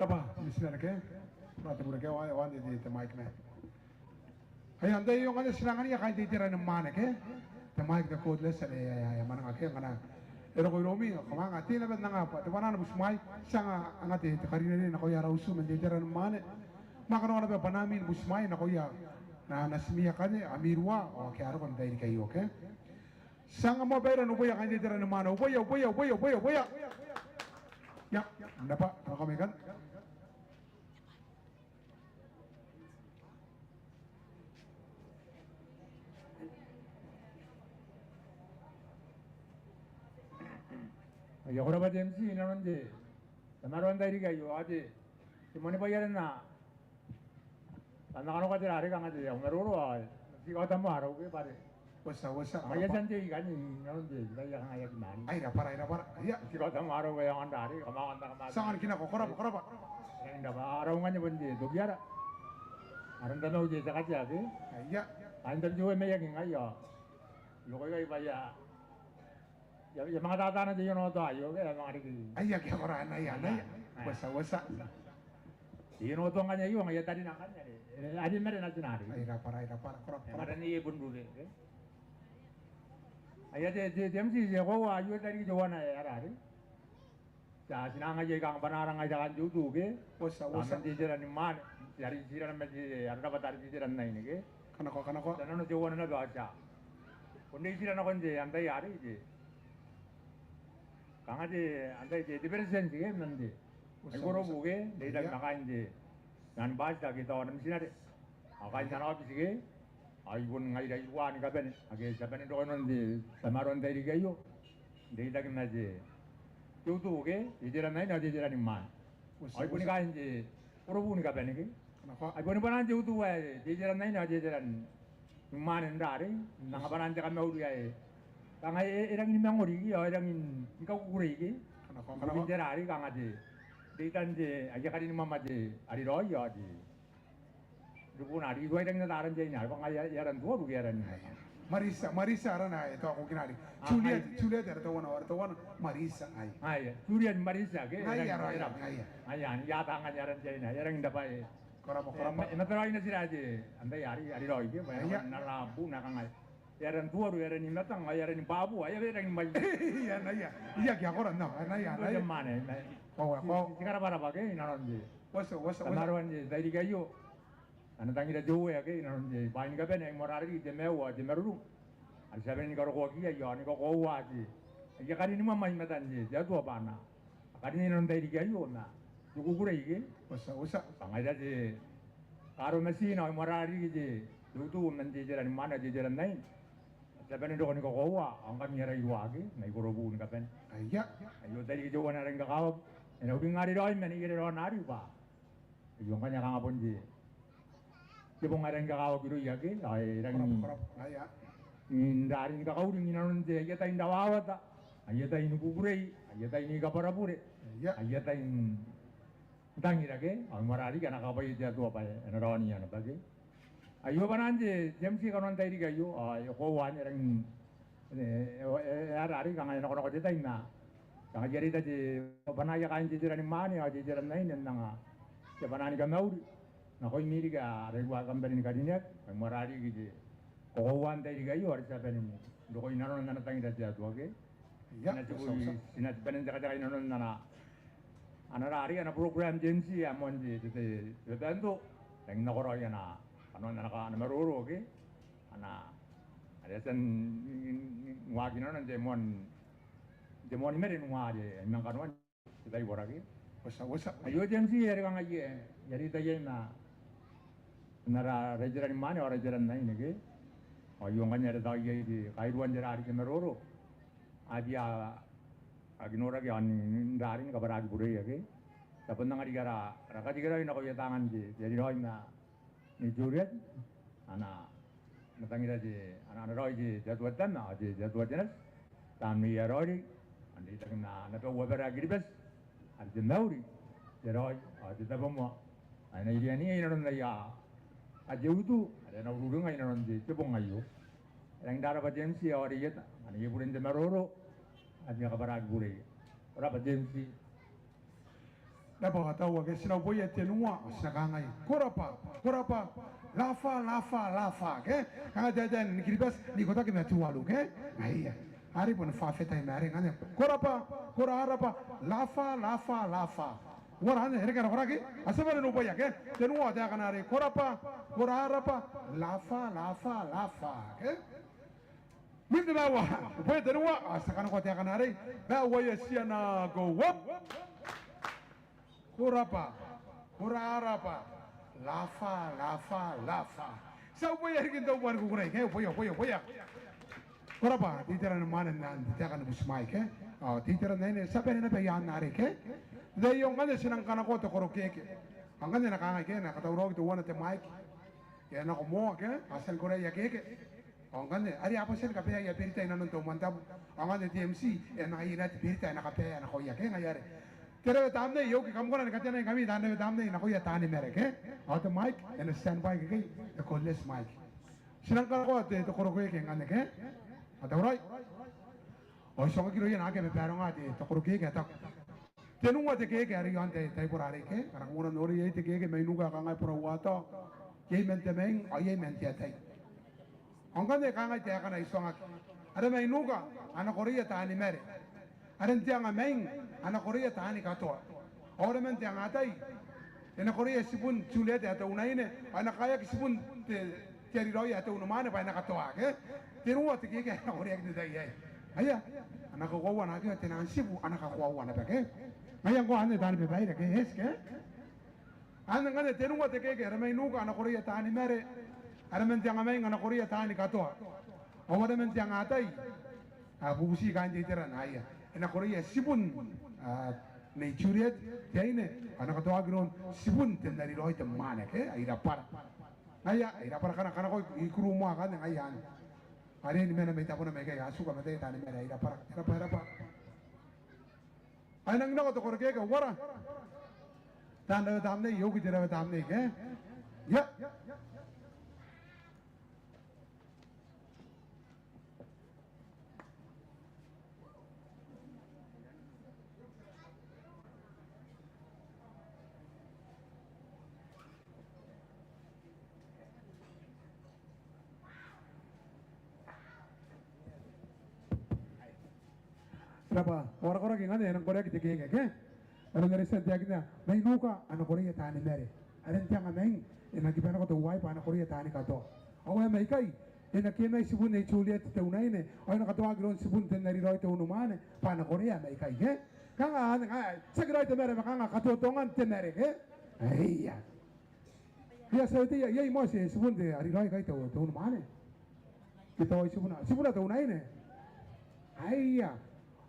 Taba, mitinare ke, ko rabwa te bureke, ao, ao n te, te, te mic man. Aio, n tai aio ngkanne ti na anganiia kaain te itera ni mwaane ke, te mic, te cordless are e a, e a mwananga ke, ngkana e roko iroumi, kam anga, tei naba n anga bwa te bwanaa ni butimwai, ti a anga, anga te, te karinerine nakoia ara utu man te itera ni mwaane. Ma kanoa naba bwanaami ni butimwai nakoia, na, natimi akanne, ami rua, ao ake a roko n te tairiki aio ke. Ti a anga moa baira n uboia kaain te itera ni mwaane, uboia, uboia, uboia, uboia, uboia. Ia, naba, kam na kamaikan. Aio, ko rabwa te M C, inanon te tamaroan te tairiki aio, ao te, te moanibwai are N na, N na kanakoa te rarei kanga te, au maroro, ao ti kaota moa arau ke bwa are Uotia, uotia, ko rabwa. Ngaia taan tei ikanne, inanon te, te bwai ae kangai aki mari. Ai rabwa ra, ai rabwa ra. Ia. Ti kaota moa arau bwa e aonga n rarei, kam aonga n rarei, kam aonga n rarei. Ti a anganaki nako, ko rabwa, ko rabwa. Ai rabwa, arau ngkanne bon te toki ara. Aran tamau te, te katia ke. Ia. Ai n tabeua mai aki ngaia. Io, ko ikai bwa ia. Ia, ia manga tatana te ionoto aio ke, ia manga riki. Ai, ia ke, ko rabwa, ana ia, ana ia. Ai, ai. Uotia, uotia. Te ionoto ngkanne aio, ngaia tarina ngkanne are. E, are mare natina are. Ai rabwa ra, ai rabwa ra, ko rabwa, ko rabwa. E, mare ni e bon rure, e. Aia te, te, te M C, te koaua aio, e tairiki teuana ae rarei. Ti a, ti na angaia kanga bwanaara ngai te kaan te utu ke. Uotia, uotia. Aman te itera ni mwaane. Ti a rin, ti a rin ma te, ara rabwata are te itera n aine ke. Kanakoa, kanakoa. Ti a nano teuana naba, ti a. Ko na itera nakon te, antai are te. Kanga te, antai te, te beretitenti ke, man te. Uotia, uotia. Ai Korobu ke, n reitaki ma kaain te. Nani bati ake tao ana mitinare. Ao kaain ana aobiti ke. Ao I bon ngaira irua ni kabane. Ake ti a bane n roko inanon te, tamaroan te tairiki aio. N reitaki ma te. Te utu ke, te itera n aine, te itera ni mwaane. Uotia, uotia. Ao I bon kaain te, Korobu ni kabane ke. Kanakoa. Ai bon bwanaan te utu ae te itera n aine ao te itera ni mwaane n rarei, n anga bwanaan te kamauri ae kanga e, e rangi ni mangori ke, ao e rangi ni kakukurei ke. Kanakoa, kanakoa. Ibukin te rarei kanga te, te itan te, aia karin ni mwamwa te, are raoi ao te. Ribuna are, I tuai rangi n ata aran te aine are, bwa ngaia, e aran Tuaru ke aran. Marisa, Marisa arana ae tao ko kinaa are. Ah, Juliet, ai. Juliet ara teuana, ara teuana, Marisa, ai. Ai, Juliet Marisa ke, ai, e rangi, ara, e rangi. Ai, ai. Ai, ai, I ata ngkanne aran te aine, e rangi n rabwa e. Ko rabwa, ko rabwa. E, e na taraina tira te, antai are, are raoi ke, bwa e na, na rabu, na kangai. E aran Tuvalu, e aran Matang, e aran Baabu, e aran Mai. Ia, na ia. Ia, kia kora, na, na ia, na ia. Te mwaane, na. Ko, ko. Ti, ti karabwarabwa ke, inanon te. Uotia, uotia, uotia. Tamaroan te tairiki aio. Ana tangira te Uea ke, inanon te bwai ni kabane, ai moarara riki te maiu ao te marurung. Are ti a bane ni karokoaki iai, ao ni kakoaua te. Aia karin mwamwai i matan te, te Atua bwa a na karin inanon tairiki aio, ma. Te kukurei ke? Uotia, uotia. Bwa ngaira te kaaromatina, ao ai moarara riki te, te utu, man te itera ni mwaane, te itera n aine. Ti a bane n roko ni kakoaua, ao ngkami ara iruwa ke, mai Korobu ni kabane. Aia. Aio tairiki teuana ae rangi ni kakawaki. E na uringa are raoi ma Nei Ereraona Ariu bwa. Aio ngkanne kanga bon te. Te bong ae rangi ni kakawaki irouia ke, ao e rangi ni. Korap, korap, aia. N rari ni kakauring inanon te, aia tai n rawawata, aia tai ni kukurei, aia tai ni kabwarabure, aia. Aia tai n tangira ke, ao ai moarara riki ana kakabwaia te Atua bwa e na raoniia naba ke. Aio bwanaan te, te M C kanoan tairiki aio, ao e koaua anne e rangi n, e, e, e, e a rari kanga e nakonako te tai ma. Kanga ti a reita te, bwanaaia kaain te itera ni mwaane, ao te itera n aine, n anga. Te bwanaa ni kamauri. Nakoimi riki ara iruwa kambana ni karineaki, ai moarara riki te. Koaua n tairiki aio, are ti a bane n roko inanon ana tangira te Atua ke. Ia, ti na tibwa, ti na tibwa n tekateka inanon ana, ana rari, ana program te M C, ae moan te, te, te, te band. Rangi n nakoraoi ana, kanoan ana ka, ana maroro ke. Ana, are e a tia n, n, n, n waaki inanon te moan, te moan i mare n waaki, ai manga kanoan. Te tai bora ke. Uotia, uotia. Aio te M C are kanga I a, I a reita iai ma, n ara, ara itera ni mwaane, ao ara itera n aine ke. Ao aio ngkanne are tao iai te, kairuan te rari ke maroro. A bia, aki noraki ao n, n rari ni kabwaraki bureia ke. Ti a bon anga riki ara, ara katikiraoi nakoia taangan te, te ariraoi ma Nei Juliet, ana, ana tangira te, ana, ana raoi te, te Atua te Tama, ao te, te Atua te Nati, taan mwiia raoiroi, ao n reitaki ma naba uabara ae Kiribati, are te mauri, te raoi, ao te tabomoa, ao e na iriania inanon aia, aia utu, are e na ururinga inanon te, te bong aio. E rangi n rabwa te M C, ao are ieta, ngkana iai buren te maroro, ao ti a kabwaraki bureia. Ko rabwa te M C. Rabwa, tao ake ti na uboia tenua, ao ti na kangai. Ko rabwa, ko rabwa, lafa, lafa, lafa, ke? Kanga taetae ni Kiribati, n ikotaki ma Tuvalu, ke? Aia. Are bon fafetai ma are ngkanne. Ko rabwa, ko rarabwa, lafa, lafa, lafa. Uara anne, e reke ara koraki? A ti a bane n uboia, ke? Tenua, taekana arei. Ko rabwa, ko rarabwa, lafa, lafa, lafa, ke? Mwin te maiu, uboia tenua, ao ti a kanakoa taekana arei, maiu aia tia nako, uap. Ko rabwa, ko rarabwa, lafa, lafa, lafa. Ti a uboia riki n te umwa ni kukurei, ke, uboia, uboia, uboia. Ko rabwa, te itera ni mwaane n te taeka ni butimwaai, ke. Ao te itera n aine, ti a bane naba i aan arei, ke. N te tai aio ngkanne ti nang kanakoa te korokeke. Ao ngkanne e na kangai, ke, e na katauraoaki teuana te mwaiki. E a nako moa, ke, a tia ni korea aia keke. Ao ngkanne, are a bati ni kabaea aia berita inanon te umwantabu. Ao ngkanne te M C, e a manga ira te berita ae e na kabaea nakoia, ke, ngaia are. Te rawe tamnei, e uki, kam kona ni katenaingkami taan rawe tamnei nakoia taani mare, ke? Ao te mike, e na standby ikekei, e cordless mike. Ti nang kanakoa te, te korokeke ngkanne, ke? A tauraoi. Ao e tuangaki irouia naake a babaronga te, te korokeke, a taku. Tenua te keke are i aon te taibora arei, ke? Kam na kona n noria iai te keke mai nuka ae kangai, boraua tao. Iai man te maing, ao iai man te atai. Ao ngkanne e kangai taekana ae tuangaki. Are mai nuka, a na koreia taani mare. Are n te angamaing, a na koreia taani katoa. Ao are man te angaatai, e na koreia tibun te Juliet ae te unaine, ao e na kaeaki tibun te, te ariraoi ae te unimwaane bwa e na katoa, ke? Tenua te keke ae e na koreaki n te tai aei. Aia, a na kakoaua naake te nang tibu, a na kakoaua naba, ke? Ngaia ngkoa anne taani babaire, ke? Eti, ke? Anne ngkanne tenua te keke, are mai nuka a na koreia taani mare, are man te angamaing a na koreia taani katoa. Ao are man te angaatai, a bubuti kaain te itera n aia. E na koreia tibun, a, Nei Juliet, te aine, a na katoaki iroun tibun te ariraoi te mwaane, ke, ai rabwara. Ngaia, ai rabwara, kana, kana ko i, i kuru moa ngkanne ngaia anne. Are ni mena mai tabona mai ikai, a tuka ma te taani mare, ai rabwara, rabwa, rabwa. Ao e nang nako te korokeke, uara. Taan rawe tamnei, e uki te rawe tamnei, ke? Ia. Rabwa, ao ara koraki ngkanne e nang koreaki te keeke, ke? Aron are e tia n taekinna, mai nuka a na koreia taani mare. Are n te anga maing, e na kiba nako teuaei bwa a na koreia taani katoa. Ao ae maikai, e na kemai tibun Nei Juliet te unaine, ao e na katoaki iroun tibun Ten Ariraoi te unimwaane, bwa a na korea maikai, ke? Kanga, a, a, tiaki raoi te mare, ma kanga katotongan te mare, ke? Aia. Ia, ti a weteia, iai moa tibun Ten Ariraoi ikai te, te unimwaane. Ke tao tibuna, tibuna te unaine. Aia.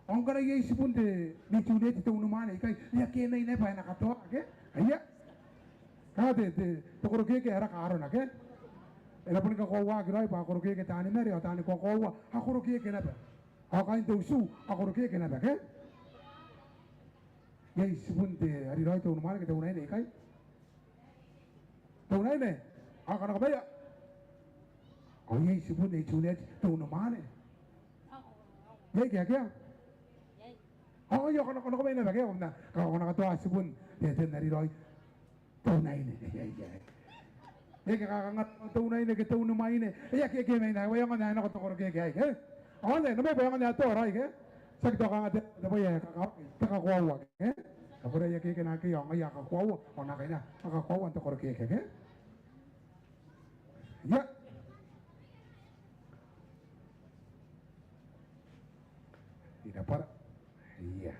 Ao ngkana iai tibun te, Nei Juliet te unimwaane ikai, e a kemai naba bwa e na katoa, ke? Aia. Kanga te, te, te korokeeke ae raka arona, ke? E na boni kakoauaki raoi bwa a korokeeke taani mare, ao taani kakoaua a korokeeke naba. Ao kaain te utu a korokeeke naba, ke? Iai tibun Ten Ariraoi te unimwaane ke te unaine ikai? Te unaine, ao kanakomaia. Ao iai tibun Nei Juliet te unimwaane. Iai ke akea? Ao iai, ao kanakomaia naba ke, ao na, ka, ao na katoa tibun Ten Ariraoi te unaine. Iai, iai. E ke kakanga te unaine ke te unimwaine. E aki, e aki kemai naba, bwa e aonga n nako te korokeeke aei, ke? Ao anne, nako mai bwa e aonga n tao raoi, ke? Tiaki tao kanga te, te bwai ae kakawaki, te kakoaua, ke? Ao korea e aki, e aki nako, ao ngaia a kakoaua, ao nako iai, a kakoaua n te korokeeke, ke? Ia. Ira bwa ra. Ia.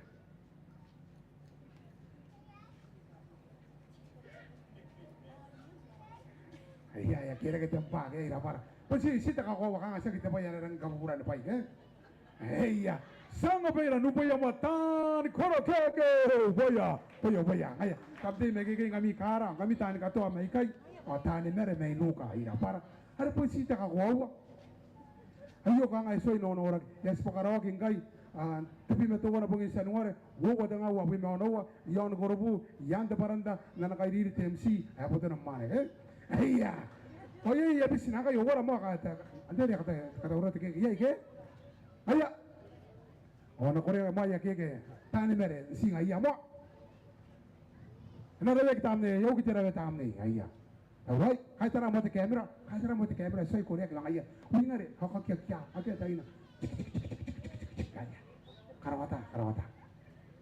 Ia, ia, kerake te bwa, ke, ira bwa ra. Bon ti, ti te kakoaua kanga tiaki te bwai ae rangi ni kabuburani bwai, ke? Ia. Ti anga bwa ira n uboia moa taani korokeeke, uboia, uboia, uboia. Ngaia, kam tei mai ikekei ngkami kaara, ngkami taani katoa mai ikai, ao taani mare mai nuka, ira bwa ra. Are bon ti te kakoaua. Aio kanga e tuai n nonoraki. E a tibwa karaoaki ngkai, a, tebwi ma teuana bongin Tianuare, uoua te nga uabwi ma onoua, i aon Korobu, i aan te baranta, n ana kairiri te M C ae Botona Mwaane, ke? Ia. Ao iai, iai, e a biti nako ngkai, uara moa ka, ka, antai ae ka, ka, katauraoi te keeke, iai ke? Aia. Ao a na korea moa aia keeke taani mare, ti ngaia moa. E na raweaki tamnei, e uki te rawe tamnei, aia. Tauraoi, kaitara moa te camera, kaitara moa te camera, ti a koreaki ngaia. Wingare, ao kakiakia, akea taina. Aia. Karawata, karawata.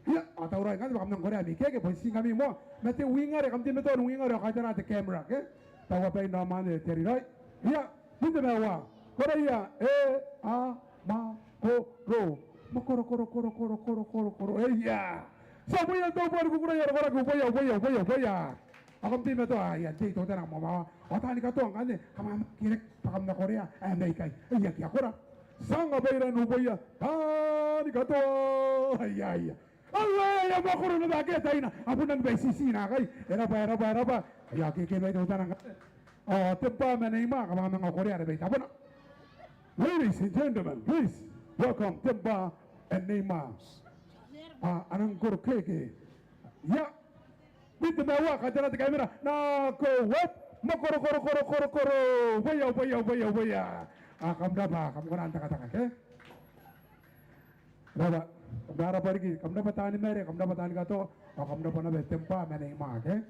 Ia, ao tauraoi, ngkanne bwa kam nang korea ami keeke, bon ti ngkami moa. Ma te wingare, kam tei ma te wingare, ao kaitara te camera, ke? Taua baina mwaane Ten Ariraoi. Ia, N te maua. Koraia, e, a, ma, ko, ro. Ma koro, koro, koro. E, ia. Ti a uboia n te bong ni kukurei ara koraki, uboia, uboia, uboia, uboia. Ao kam tei ma te, ia, tei teutana moa, moa. Ao taani katoa ngkanne, kam a, kirek, bwa kam na korea, ae mai ikai. E, ia, kia kora. Ti anga bwa ira n uboia taani katoa. Ia, ia. Aua, e a mwakoro naba akea taina. A bon nang baitiiti naakai. E rabwa, e rabwa, e rabwa. Ia, ke, ke mai teutana ngkanne. Ao te bwa ma Nei Mwa, kam a manga korea are mai tabona. Ladies and gentlemen, please welcome te bwa and Nei Mwa. A, a nang korokeeke. Ia. N te maua, kaitara te camera. Nako, wep. Ma koro, koro, koro, koro, koro. Uboia, uboia, uboia, uboia. A, kam rabwa, kam kona n takataka, ke? Rabwa, kam rabwa riki, kam rabwa taani mare, kam rabwa taani katoa, ao kam rabwa naba te bwa ma Nei Mwa, ke?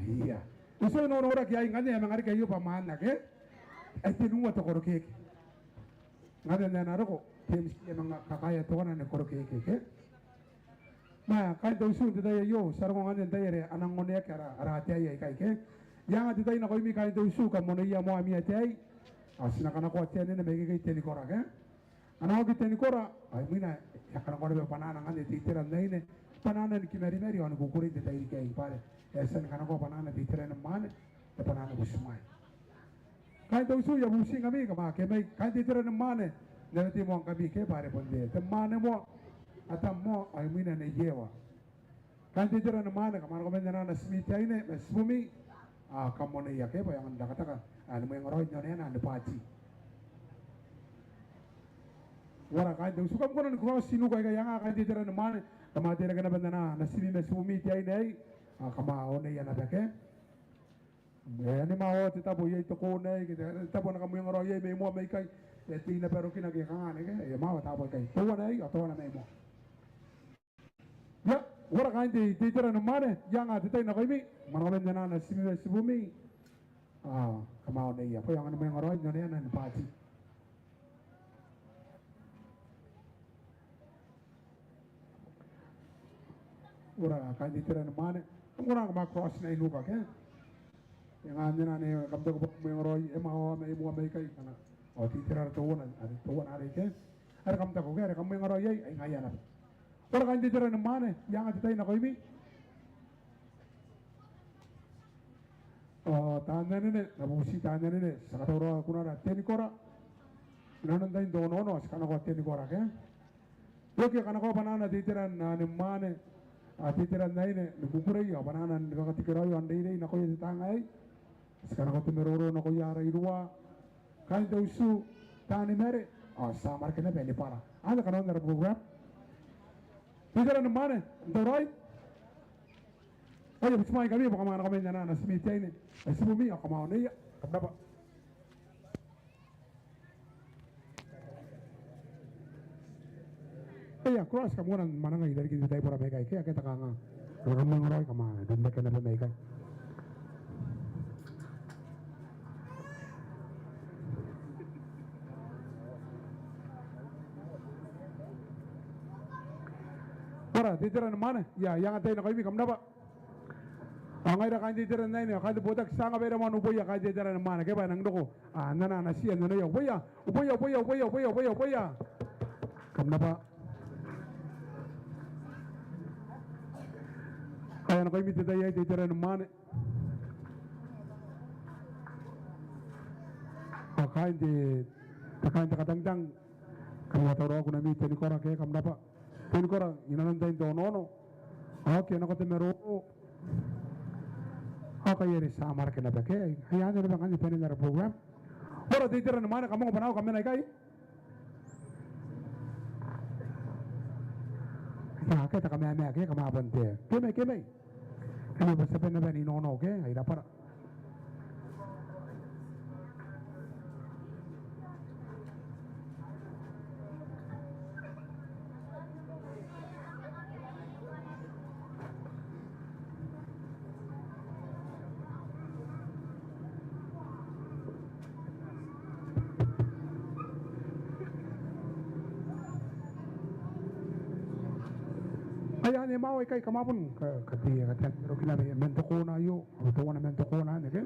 Ia. E tuai n nonoraki aei ngkanne, e a manga reke aio bwa mwaane, ke? Ai tenua te korokeeke. Ngkanne e na roko, te M C e a manga kakaea teuana ni korokeeke, ke? Ma, kaain te utu n te tai aio, ti a roko ngkanne n te tai are a nang oneaki ara, ara ataei aikai, ke? I anga te tai nakoimi kaain te utu, kam oneia moa ami ataei. Ao ti na kanakoa te anene mai ikekei te nikora, ke? A na oki te nikora, ao imwina, e a kanakoa naba bwanaana ngkanne te itera n aine, bwanaana ni kimarimari ao ni kukurei n te tairiki aei bwa are e a tia ni kanakoa bwanaana te itera ni mwaane, te bwanaana butimwaea. Kaain te utu, I a bubuti ngkami, kam a kemai, kaain te itera ni mwaane, n na weteimoa ngkami ke bwa are bon te, te mwaane moa, Atam moa, ao imwina Nei Ewa. Kaain te itera ni mwaane, kam a nako man ana natimi te aine ma tibumi, ao kam oneia ke bwa e aonga n takataka, ao ni mwengaraoi n oneana ni bwaati. Uara kaain te utu, kam kona ni karaoa ti nuka aikai, anga kaain te itera ni mwaane, kam a teirake naba n ana natimi ma tibumi te aine aei, ao kam a oneia naba ke. E, anne ma ao te tabo iai te koona aei, ke te, te tabo ae na kamwengaraoi iai mai moa mai ikai, e tei naba rokina ke kanga anne ke, e, ma ao taabo aikai. Teuana aei, ao teuana mai moa. Ia, uara kaain te, te itera ni mwaane, I anga te tai nakoimi, kam a nako man ana natimi ma tibumi. Ao, kam a oneia, bwa e aonga ni mwengaraoi n oneana ni bwaati. Ora kaain te itera ni mwaane, kam kona ni kamaia cross n ai nuka ke. E nga anne anne, kam taku bwa kam mwengaraoi, e mwawa ma e moa maikai, ngkana ao te itera are teuana, are teuana arei ke. Are kam taku ke, are kam mwengaraoi iai, ai ngaia naba. Ora kaain te itera ni mwaane, I anga te tai nakoimi. Ao taan anene, N na bubuti taan anene, ti a katauraoa kunara tenikora. Inanon tain te onoono ao ti kanakoa tenikora ke. E oki kanakoa bwanaana te itera ni mwaane, ao te itera n aine ni kukurei, ao bwanaana ni kakatikiraoi ao n reirei nakoia te taanga aei. Ti kanakoa te maroro nakoia ara iruwa, kaain te utu, taani mare, ao ti a amwarake naba ni bwara. Anne kanoan ara program. Te itera ni mwaane, kam tauraoi? Ao I a butimwaeingkami bwa kam a nako mai n anaa natimi te aine, natibumi, ao kam a oneia. Kam rabwa. Ia, cross, kam kona ni mwananga irarikin te taibora maikai ke, akea te kanganga. Kam a mwengaraoi, kam a rin rake naba maikai. Ora te itera ni mwaane, ia, I anga te tai nakoimi, kam rabwa. Ao ngaira kaain te itera n aine, kaain te botaki, ti a anga baira moa n uboia kaain te itera ni mwaane ke bwa e nang roko, a, n anaa natiia n oneia. Uboia, uboia, uboia. Kam rabwa. Kaia nakoimi te tai aei te itera ni mwaane. Ao kaain te, kaain te katangitang, kam na tauraoi kunami tenikora ke, kam rabwa. Tenikora inanon tain te onoono. Ao ke nako te maroro. Ao kai are ti a amwarake naba ke. Ai anne naba ngkanne banen ara program. Ora te itera ni mwaane, kam ongo bwanaau, kam mena ikai. Ia, akea te kamamate ke, kam a bon te. Ke mai, ke mai. Kam a bon tia bane naba n inongo ke, ai rabwara. Ai anne, mwawa ikai, kam a bon ka, ka te, ka te, rokina man te kona aio, ao teuana man te kona anne ke.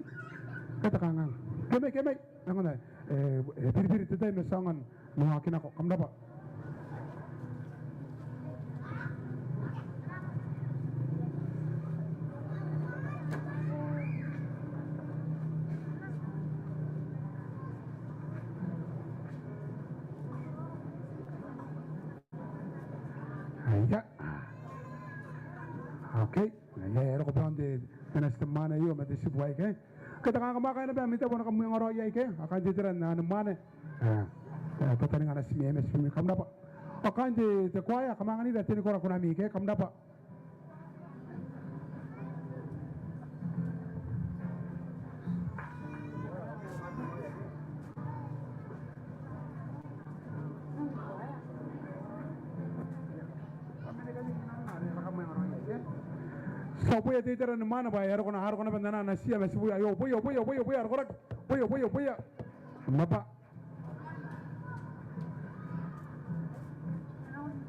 Ke te kanganga. Ke mai, ke mai. Nangana, e, e biribiri te tai ma ti aonga n waaki nako, kam rabwa. Aia. Okay. Aia, e roko bwa n te, te nati te mwaane aio ma te tibu aei ke. Ke te kanganga, kam a kaai naba ami tabo aika kam mwengaraoi iai ke, ao kaain te itera ni mwaane. A, a, tataninga natimi, natimi, kam rabwa. Ao kaain te, te kuaea, kam anganira tenikora kunami ke, kam rabwa. Ti a uboia te itera ni mwaane bwa e a roko naba, a roko naba n anaa natiia ma tibui aio. Uboia, uboia, uboia, uboia, a roko rake. Uboia, uboia, uboia. Kam rabwa.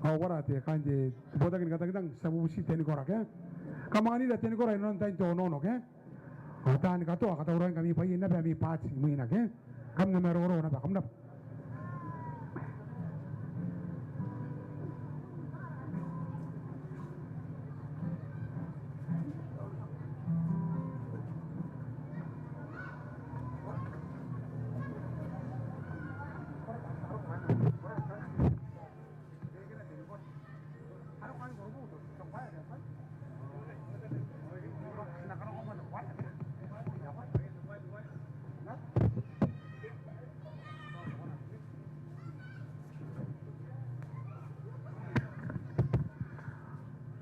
Ao ora te kaain te botaki ni katangitang, ti a bubuti tenikora ke. Kam anganira tenikora inanon tain te onoono ke. Ao taani katoa, katauraoingkami bwa iai naba ami bwaati imwina ke. Kam na maroro naba, kam rabwa.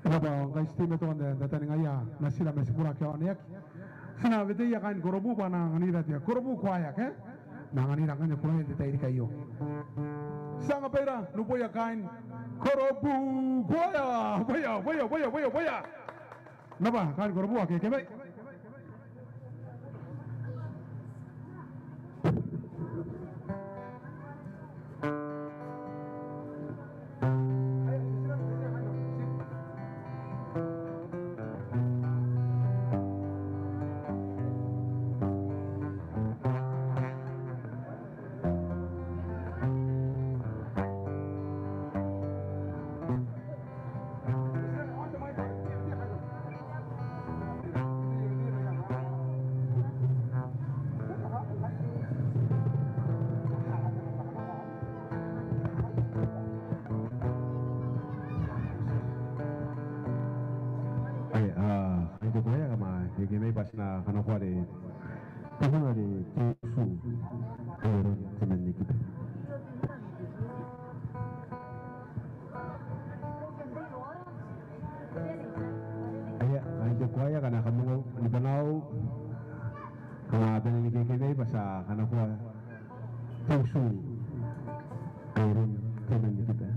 Ena bwa ngkai ti teimatoa n tataningaia natira ma tibura ake a oneaki. Ti na weteia kaain Korobu bwa a na anganira te Korobu kuaea ke. A na anganira ngkanne kuaea n te tairiki aio. Ti a anga baira n uboia kaain Korobu kuaea. Uboia, uboia, uboia, uboia, uboia. Naba kaain Korobu ake ke mai. Ai, a, kaain te kuaea, kam a keikei mai bwa ti na kanakoa are te kuna are Te Utu ae Aron te Mannikiba. Ai, kaain te kuaea, kam na kamangau ni bwanaau, kam a bane ni keikei mai bwa ti a kanakoa Te Utu ae Aron te Mannikiba.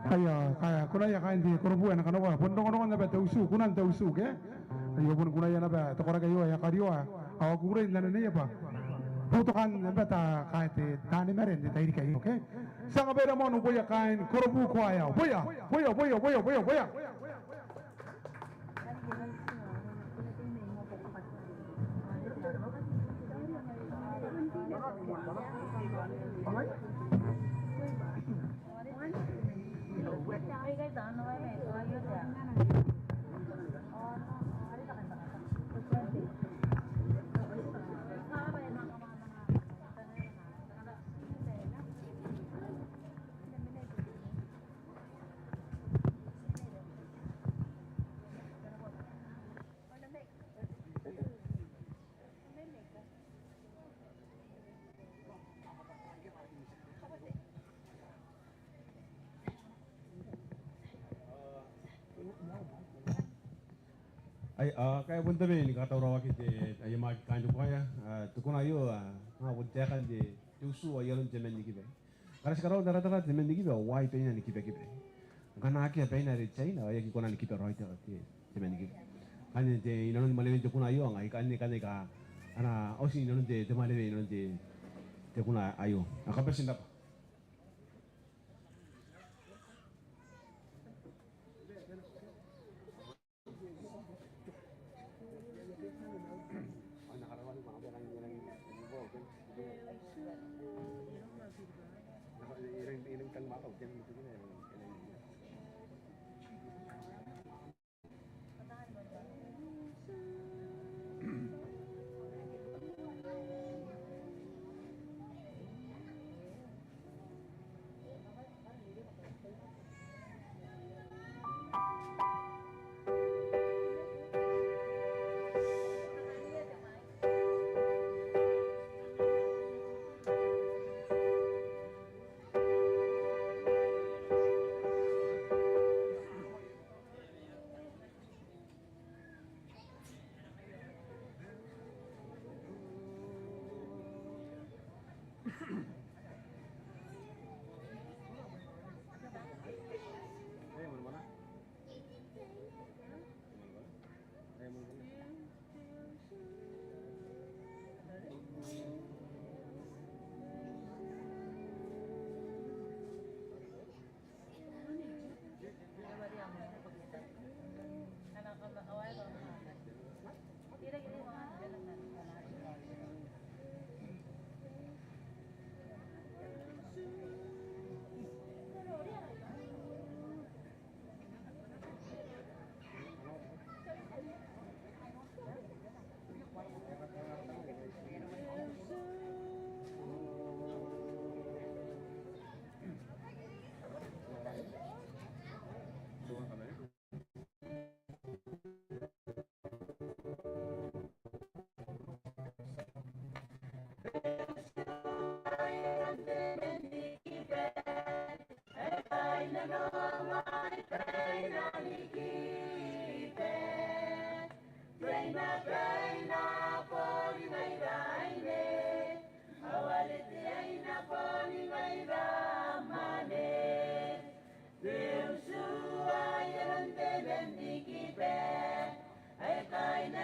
Aia, kaia, kunaia kaain te korobu ae na kanakoa, bon rongorongon naba Te Utu, kunan Te Utu, ke? Aio bon kunaia naba te koraki aio ae a karioa, ao a kukurei n ananeia bwa boutokaan naba taan kaete taani mare n te tairiki aio, ke? Ti a kabaira moa n uboia kaain korobu kuaea, uboia, uboia, uboia. Ai, a, kaia bon tabe ni katauraoaki te, aia maki kaain te kuaea, a, te kuna aio, a, a, bon taekan te, Te Utu ae Aron te Mannikiba. Ngkana ti karaua n taratara te mannikiba ao ai baina ni kibakiba. Ngkana akea baina are tiaina ao e aki kona ni kiba raoi te, te, te mannikiba. Ngkanne te, inanoni mwanewen te kuna aio, ao ngkai ngkanne, ngkanne aika a na oti inanoni te, te mwanewe inanoni te, te kuna aio. A, kam bati n rabwa.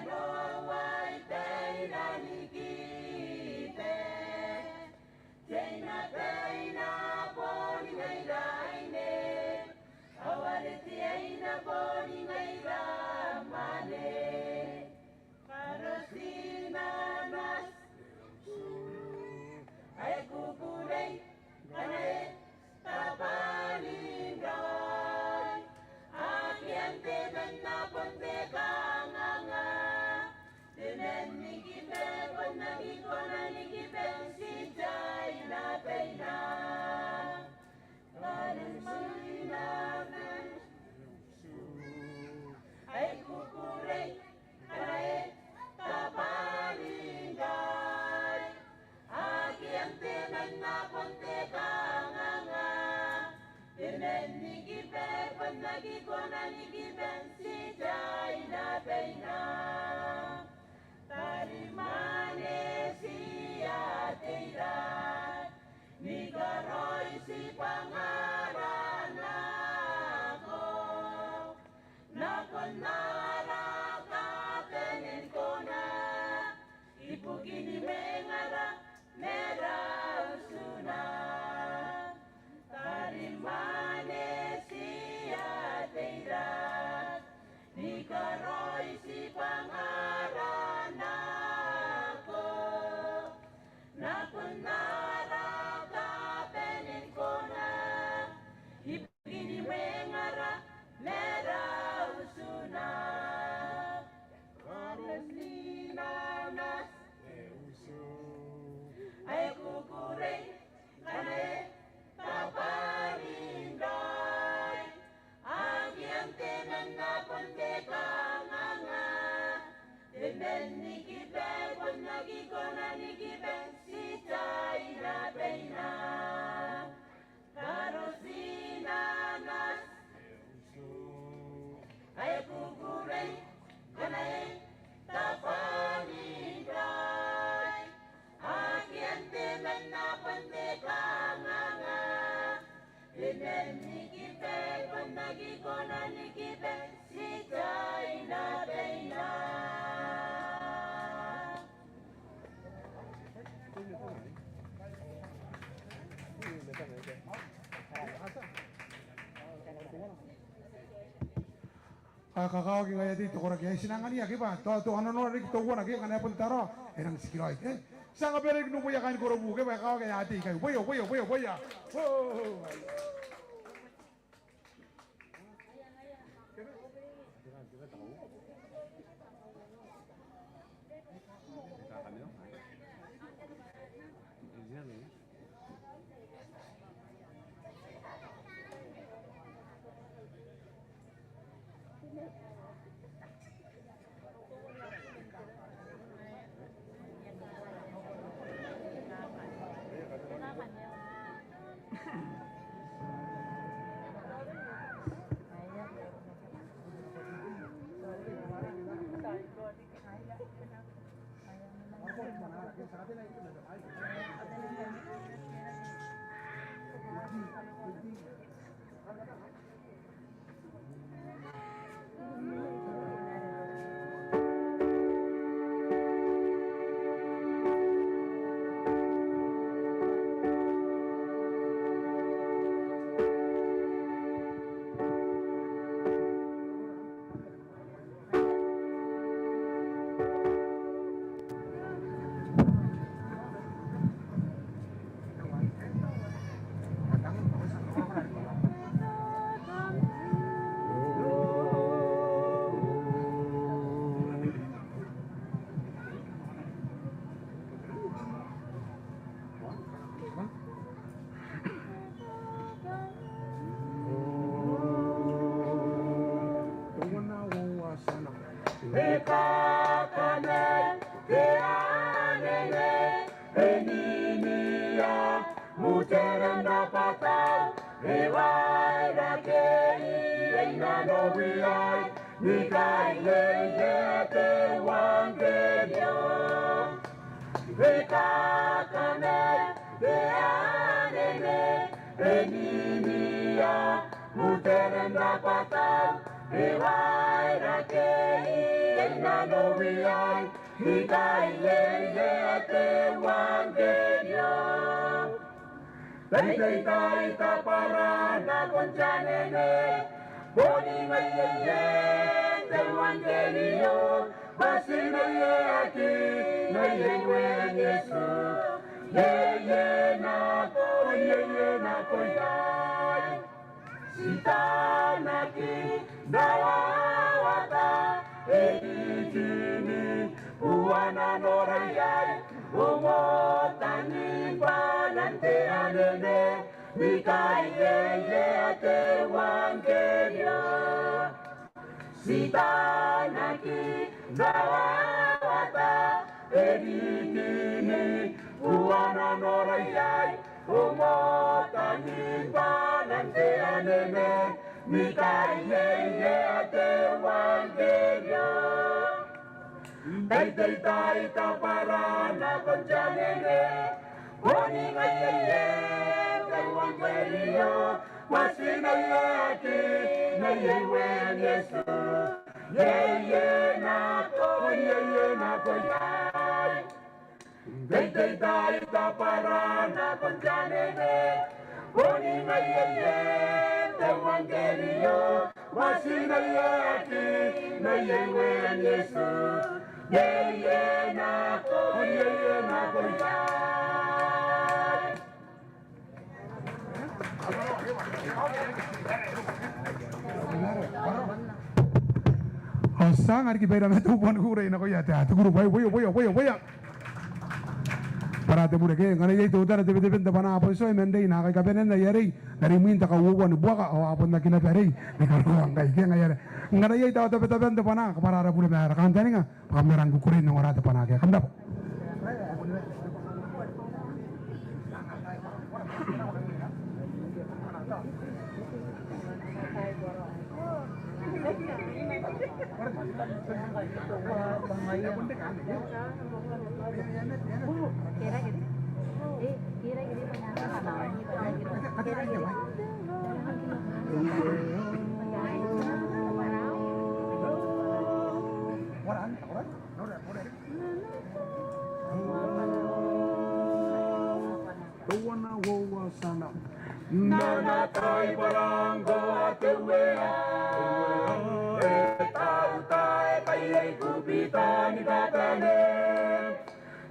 Noai teiranikibe, teinateina boni ngaira aine, ao are teaina boni ngaira mwaane. Karotina nati, ae kukurei, kanae, tabanin raoi. Aki antai man na bon te kanganga, te man ni kibe bon aki kona ni kibe n titiaina baina. Karotina nati, ae kukurei, kanae, tabanin raoi. Aki antai man na bon te kanganga, te man ni kibe bon aki kona ni kibe n titiaina baina. Tarimwaane, ti a teirake ni karaoi tibwangara nako, nakon ara kabanen kona, ibukin mwengara ma ara utu. Tarimwaane, ti a teirake ni karaoi tibwangara nako, nakon ara kabanen kona, ibukin mwengara ma ara utu. Karotina nati, ae kukurei, kanae, tabanin raoi. Aki antai man na bon te kanganga, te man ni kibe bon aki kona ni kibe n titiaina baina. Karotina nati, ae kukurei, kanae, tabanin raoi. Aki antai man na bon te kanganga, te man ni kibe bon aki kona ni kibe n titiaina baina. Ao e kakawaki ngkai ae te koraki ae ti nang ania ke bwa tao, tao a nora riki teuana ke ngkana e bon tarawa e nang tikiraoi ke. Ti a kabaea riki nuuboia kaain korobu ke bwa e kakawaki ae te ikai. Uboia, uboia, uboia, uboia. Oh. E kakanne te anene, e ninia mutere n rabwatau, e waerake iai nanoia ni kaineti te euangkerio. E kakanne te anene, e ninia mutere n rabwatau, e waerake iai na nowiai, ni kaieiea te euangkerio. Tai, tai, tai, tabwara nakon te anene, boni ngaia ae te euangkerio, bwa ti na ieaki neiei wen Iesu. Iei, iei nako, iei, iei nako iai. Ti tanaki n rawawata e rikini, bwa a na nora iai, ongotan bwanan te anene, ni kaieiea te euangkerio. Ti tanaki n rawawata e rikini, bwa a na nora iai, ongotan bwanan te anene, ni kaieiea te euangkerio. Tai, tai, tai, tabwara nakon te anene, boni ngaia ae te euangkerio, bwa ti na ieaki neiei wen Iesu. Iei, iei nako, iei, iei nako iai. Tai, tai, tai, tabwara nakon te anene, boni ngaia ae te euangkerio, bwa ti na ieaki neiei wen Iesu. Iei, iei nako, iei, iei nako iai. Ao ti a anga riki baira ma te bubua ni kukurei nakoia te ati kuru bwai, bwai, bwai, bwai, bwai. Bwa ara te bure ke, ngkana iai teutana tebeteben te bwanaa bon tioi man rei, naakai kabanena aia rei n aron imwin te kauoua ni buaka, ao a bon aki naba rei ni karokoa ngkai ke, ngaia are ngkana iai tao tabetaben te bwanaa, kabwara ara bure ma ara kantaninga, bwa kam na rang kukurei n ongora te bwanaa ke. Kam rabwa. Teuana, uoua, tiana. N ana tai bwarangko te Uea, e tautaeka iai Kupita ni tatane.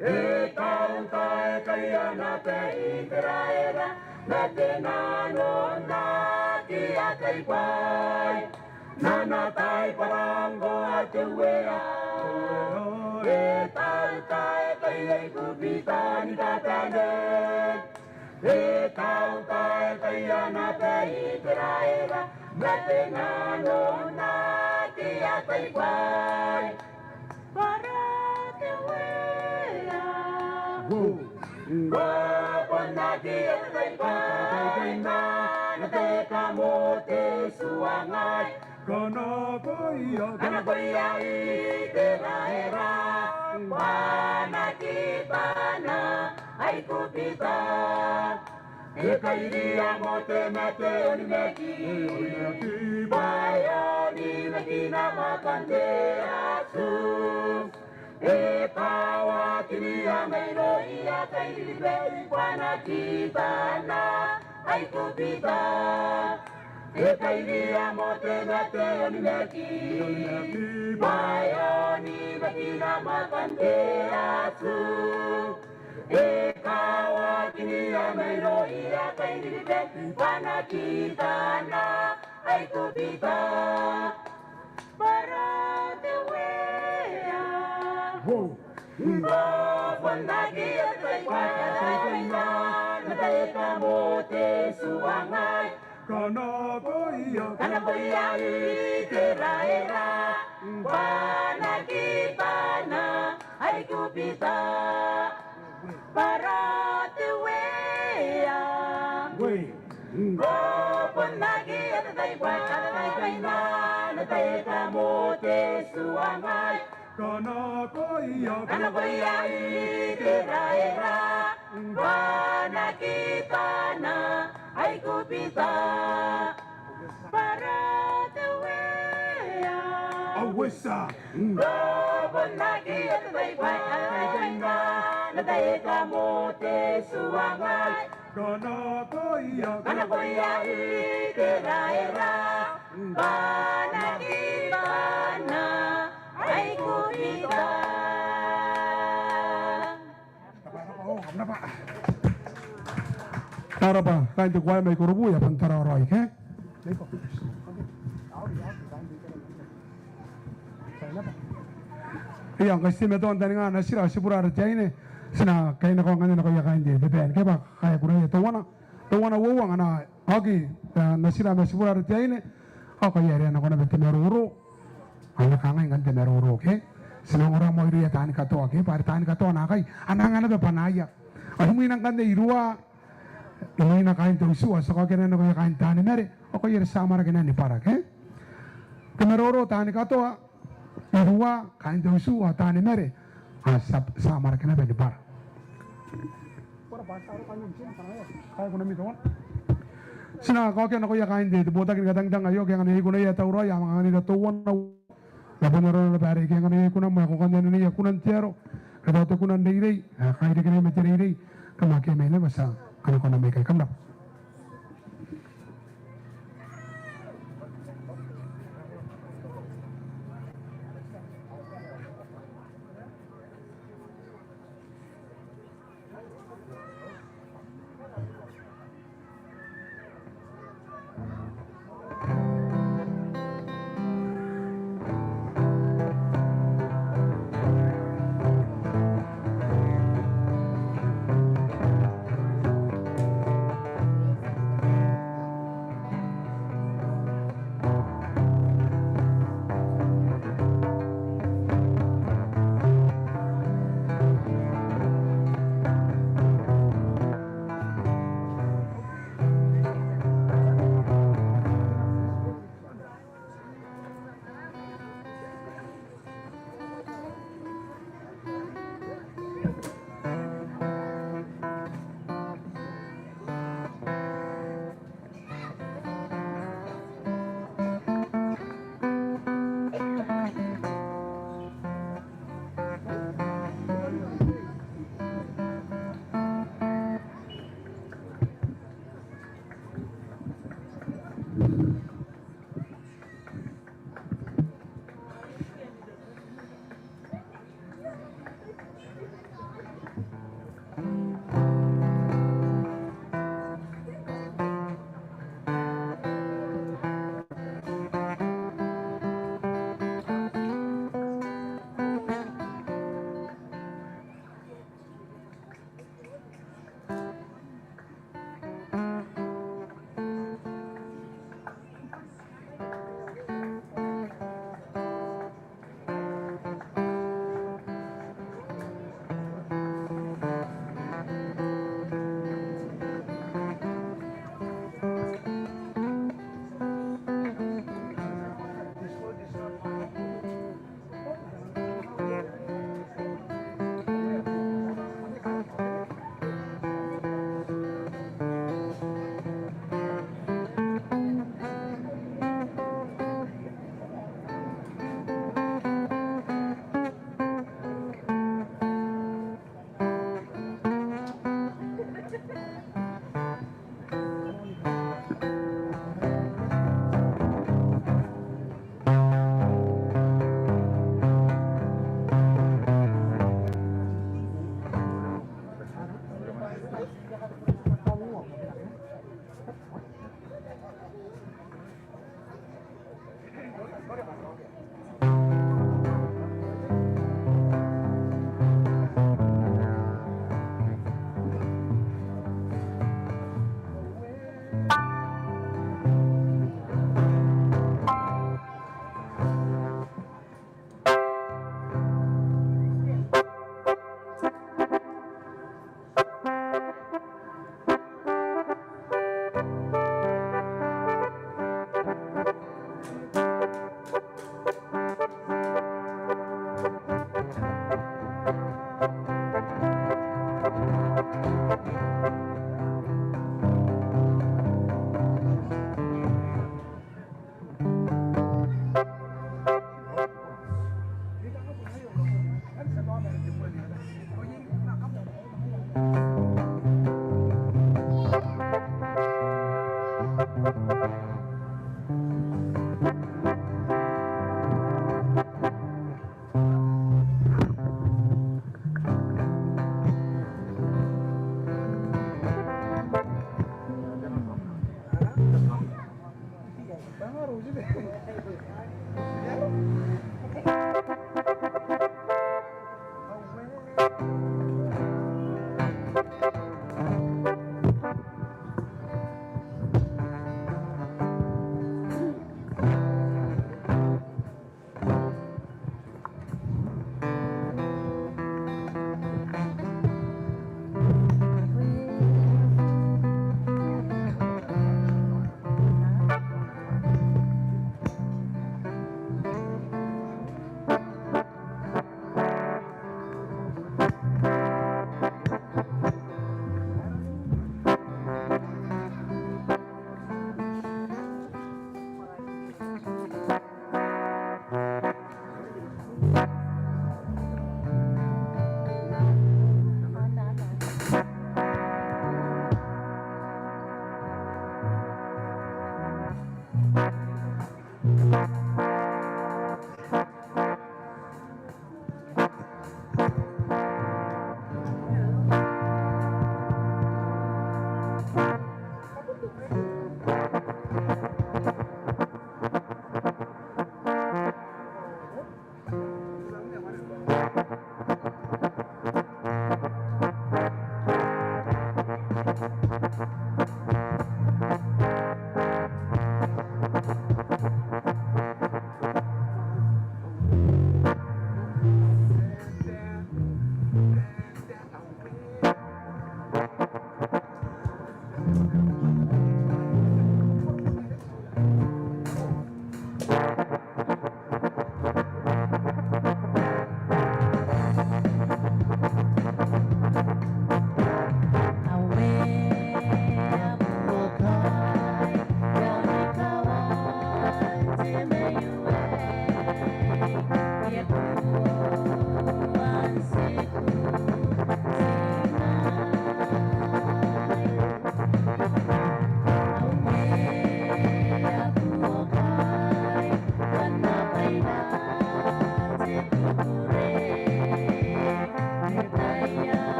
E tautaeka iai ana tai Iteraera, ma te nano n aki ataaki bwai. N ana tai bwarangko te Uea, e tautaeka iai Kupita ni tatane. E tautaeka iai ana tai Iteraera, ma te nano n aki ataaki bwai. Bwa ara te Uea. Uou. Ngkoe bon aki ataaki bwai n ana taeka Mote Iesu angai. Kanakoia, kanakoia Iteraera, bwa a na kitana Aikubita. E kairi Mote ma te onimaki, e onimaki, bwa e onimaki n aran te Atua. E kawakinia mairouia kairiribai bwa a na kitana Aikubita. E kairi Mote ma te onimaki, e onimaki, bwa e onimaki n aran te Atua. E kawakinia mairouia kairiribai bwa a na kitana Aikubita. Bwa ara te Uea. Uou. Ngkoe bon aki ataaki bwai n ana taeka Mote Iesu angai. Kanakoia, kanakoia Iteraera, bwa a na kitana Aikubita. Bwa ara te Uea. Uei. Ngkoe bon aki ataaki bwai, ataaki bwai n ana taeka Mote Iesu angai. Kanakoia, kanakoia Iteraera, bwa a na kitana Aikubita. Bwa ara te Uea. Awesa. Ngkoe Bon aki ata tai bwai aika na taeka mo te tua ngai. Kanakoia, kanakoia i te raera. Bwanaki bwana ai kubita. Ko rabwa, kaain te kuaea mai Korobu, I a bon taraaraoi, ke? Ia, ngkai ti teimatoa n taninga natira, tibura ara te aine, ti na kainako ngkanne nakoia kaain te, te band, ke bwa kaia kunaia teuana, teuana uoua ngkana aki, e, natira ma tibura ara te aine, ao kaia are a nako naba te maroro. Ao a na kangai ngkanne te maroro, ke? Ti na ongora moa irouia taani katoa, ke? Bwa are taani katoa naakai a na anga naba bwanaaia. Ao imwina ngkanne iruwa, imwina kaain te utu, ao ti a kaokia nakoia kaain taani mare, ao kaia are ti a amwarake naba ni bwara, ke? Te maroro taani katoa, iruwa, kaain te utu, ao taani mare, ao ti a, ti a amwarake naba ni bwara. Ti na kaokia nakoia kaain te, te botaki ni katangitang aio, ke ngkana iai kunaia tauraoi, a manga anganira teuana. N na bon arona naba are, ke ngkana iai kunam ae ko kan ananaia kunan te aro, ke tao te kuna n reirei, ae kairekerei ma te reirei, kam a kemai naba, ti a kanakoa naba ikai, kam rabwa.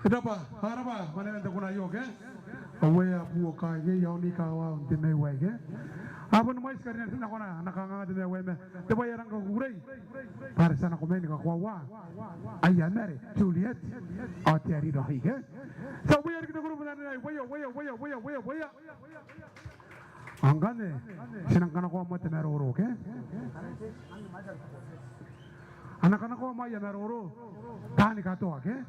Te raba, a raba, manewen te kuna ioke. Aue a buoka ike, i aon ika waon te maiu aike. A bon mwaiti karinan te nakona, ana kanganga te maiu ae ma. Te bwai ae rang kakukurei. Bwa are ti a nako mai ni kakoaua. Aia mare, Juliet. Ao te ariro aike. Ti a uea riki te kurubu n aranei, uea, uea, uea. Ao ngkanne, ti nang kanakoa moa te maroro, ke? A na kanakoa moa aia maroro, taani katoa, ke?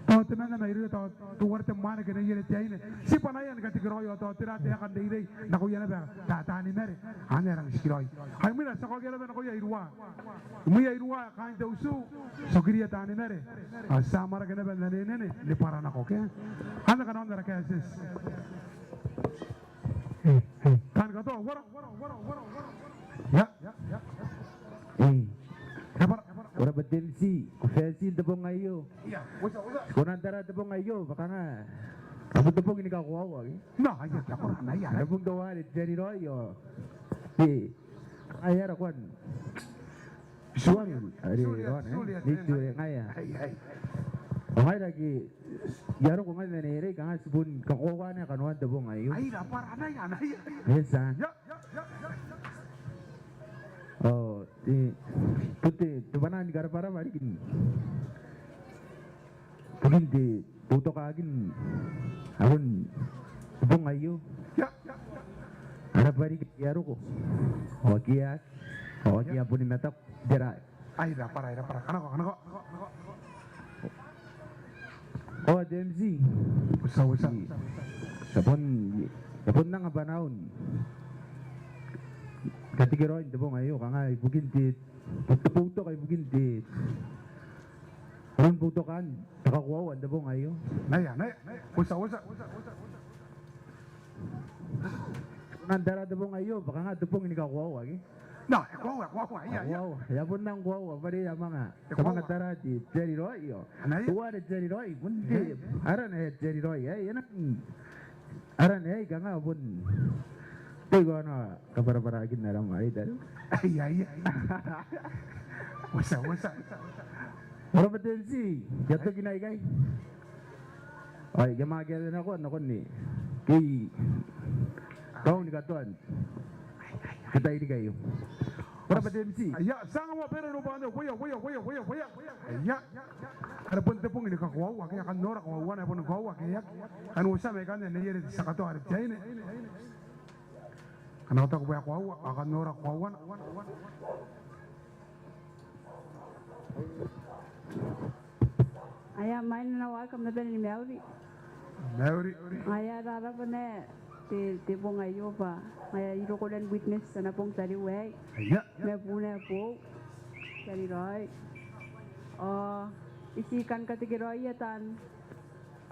Tao temanna mairouia, tao teuare te mwaane ke neiere te aine. Ti bwanaia ni katekeraoi ao tao tera te aeka n reirei, nakoia naba ta-, taani mare, anne a rang tikiraoi. Ai imwina ti a kaokia naba nakoia iruwa. Imwia iruwa kaain te utu, ti okiriia taani mare. Ao ti a amwarake naba n anenene, ni bwara nako, ke? Anne kanoan ara kaetieti. Taani katoa, uara. Ia. Ko rabwa te M C, ko faetin te bong aio. Ko nang tara te bong aio bwa kanga, a bon te bong ni kakoaua, ke? N na, aia, te koaua, n na, aia. Are bon teuare te ariro aio. Te, ai ara koan. Tuan, are, Juliet, Juliet, ngaia. Ao ngaira ke, I a roko ngai ma neierei kanga ti bon kakoaua naba kanoan te bong aio. Ai, rabwara, n na, n na. Yes, sir. Ia, ia, ia, ia. Ao, te, te, te bwanaa ni karabwarabwa riki. Ibukin te, te boutokakin aron te bong aio. Ia, ia, ia. Ara bwai riki aika a roko. Ao akea, ao akea boni mataku. Tera. Ai, rabwara, ai, rabwara. Kanakoa, kanakoa. Ao te M C. Usa, usa. I, I a bon, I a bon anga bwanaau ni katekeraoi n te bong aio, kanga ibukin te, te, te boutoka ibukin te, aron boutokaan te kakoaua n te bong aio. N na ia, n na ia. Usa, usa. Ko nang tara te bong aio bwa kanga te bong ni kakoaua, ke? N na, e koaua, e koaua, ia, ia. Koaua, e a bon nang koaua, bwa are a manga, e a manga tara te, te ariro aio. N na ia. Teuare te ariro aei, bon te, arana ae te ariro aei, e nang, arana aei kanga bon. Te koaua kabwarabwarakin ara mwaiti are. Ia, ia. Usa, usa. Ko rabwa te M C, I a toki naba ikai. Ai, ke ma ke nako, nako ni. Ke i. Kau ni katoan. Ke tai riki aio. Ko rabwa te M C. Ia, ti a anga moa bera n au bwaane, uea, uea, uea, uea, uea. Ia. Are bon te bong ni kakoaua, ke a kan nora koauana, e bon koaua, ke ia. Ao usa mai ikanne neiere te tia katoa are te aine. Kanga taku bwa e koaua, a kan nora koauana. Aia, main na waaki, kam na bane ni mauri. Mauri. Aia, rarabwa naba te, te bong aio bwa aia, I roko n witness ana bong tariu aei. Aia. Ma buuna ae boou. Tariu aei. Ao I tii kan katekeraoia taan,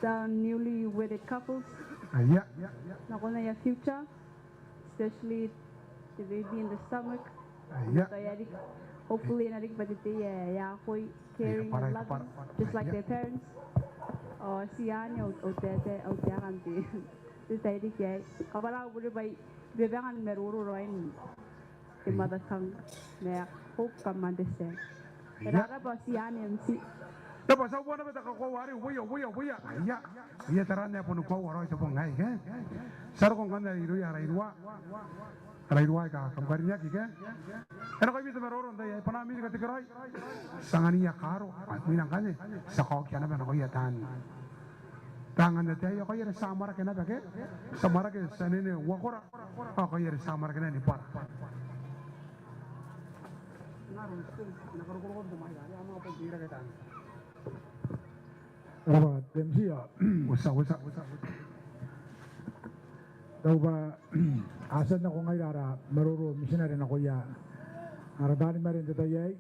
taan newly wedded couples. Aia. Nakon aia future. Especially the baby in the stomach. Aia. Tao e a riki, hopefully e na riki bwa te tei ae akoi, caring and loving, just like their parents. Ao ti anne au, au taetae, au taeka n te, te tairiki aei. Kabwara au bure bwa I bebanga ni maroro raoi n te mother tongue. Ma I hope kam understand. Ia. Rarabwa, ti anne, M C. Rarabwa, ti a uboa naba te kakoaua arei, uea, uea, uea. Aia. Aia, taraan ae bon koaua raoi te bong aei, ke? Ti a roko ngkanne irouia ara iruwa. Ara iruwa aika kam karineaki, ke? E nako iai te maroro n tai aei, bwanaami ni katekeraoi. Ti angania kaaro, ao imwina ngkanne ti a kaokia naba nakoia taan, taan anne ataei, ao ngkai are ti a amwarake naba, ke? Ti a amwarake, ti a nene uakora. Ao ngkai are ti a amwarake naba ni bwara. Ko rabwa te M C. Ao tao bwa a tia n nako ngaira ara maroro mitinare nakoia ara taani mare n te tai aei.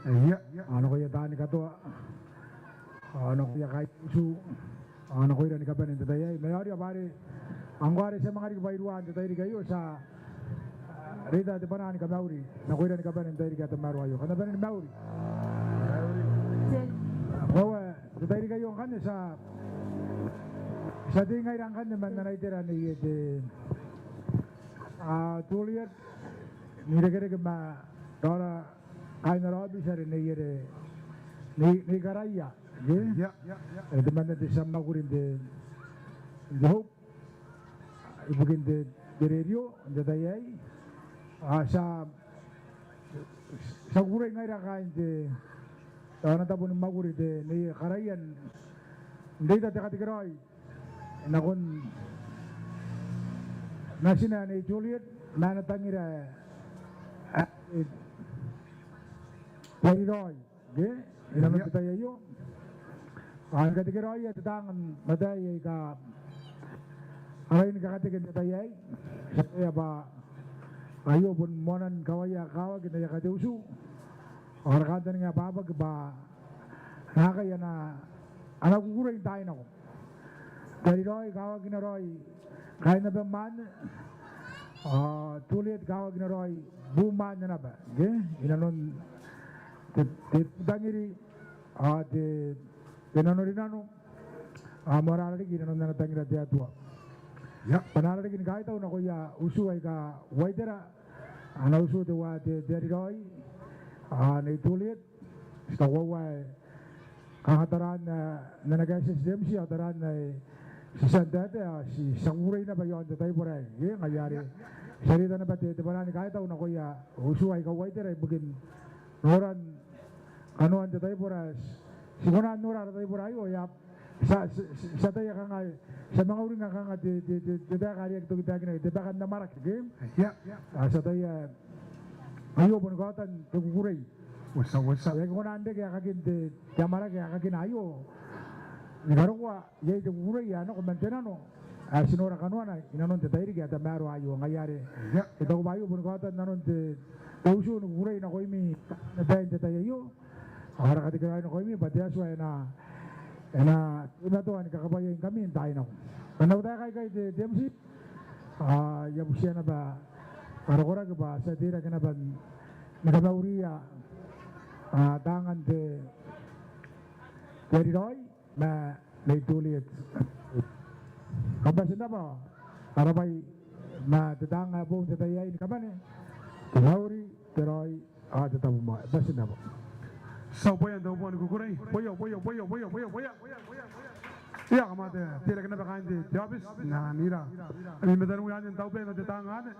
Ia. Ao nakoia taani katoa. Ao nakoia kaain utu. Ao nakoira ni kabane n te tai aei. Ma e a oti bwa are ngkoa are ti a manga riki bwa iruwa n te tairiki aio, ti a reita te bwanaa ni kamauri nakoira ni kabane n te tairiki ae tamaroa aio. Kam na bane ni mauri. Koaua, n te tairiki aio ngkanne ti a, ti a tei ngaira ngkanne man ana itera neiei te, a, Juliet, n irekereke ma raora kaain ara aobiti are neiere, Nei, Nei Karaia. Ke? Ia. E temanna te tia mwakuri n te, n te Hope ibukin te, te rerio n te tai aei. Ao ti a, ti a kukurei ngaira kaain te, ana tabo ni mwakuri te, Nei Karaia n reita te katekeraoi nakon natina Nei Juliet ma ana tangira ae, e, Teriraoi. Ke, inanon te tai aio. Ao ni katekeraoia te taanga n ataei aika a rangi ni kakateke n te tai aei. Ti ataia bwa aio bon moanan kawaia ae kakawaki n aia kateutu. Ao ara kantaninga ae bwabwaki bwa naakai a na, a na kukurei n taai nako. Teriraoi, kawakina raoi kain aba mwaane, ao Juliet, kawakina raoi buu mwaane naba, ke, inanon te, te tangiri ao te, te nanorinano, ao moarara riki inanon ana tangira te Atua. Ia. Bwa n ara riki ni kaitau nakoia utu aika uaitera, ana utu teuae te, Teriraoi, ao Nei Juliet, ti kakoaua ae kanga taraan ae n ana kaetieti te M C ao taraan ae ti tia n taetae ao ti, ti a kukurei naba iaon te taibora aei. Ke, ngaia are ti a reita naba te, te bwanaa ni kaitau nakoia utu aika uaitera ibukin noran kanoan te taibora ae ti kona n nora ara taibora aio, ia, ti a, ti a, ti a, ti ataia kanga, ti a manga uringa kanga te, te, te, te baeka are e aki toki taekinaki, te baeka n amwarake, ke? Ia. Ao ti ataia aio boni kaotan te kukurei. Uotia, uotia. E aki kona n reke aekakin te, te amwarake aekakina aio. Ni karokoa iai te kukurei ae nako man te nano ae ti nora kanoana inanon te tairiki ae tamaroa aio. Ngaia are, ia, I taku bwa aio boni kaotan nanon te, te utu ni kukurei nakoimi n ataei n te tai aio. Ao ara katekeraoi nakoimi bwa te Atua e na, e na teimatoa ni kakabwaiaingkami n taai nako. Bwa n au taeka aikai te, te M C, ao I a butiia naba ara koraki bwa ti a teirake naba ni kamauria, a, taangan te, Teriraoi ma Nei Juliet. Kam bati n rabwa, a rabwai ma te taanga ae boou n te tai aei ni kabane, te mauri, te raoi, ao te tabomoa. Bati n rabwa. Ti a uboia n te ubou ni kukurei. Uboia, uboia, uboia. Ia, kam a teirake naba kaain te, te aobiti n anganira ami mataniwi anne n taubea ma te taanga anne.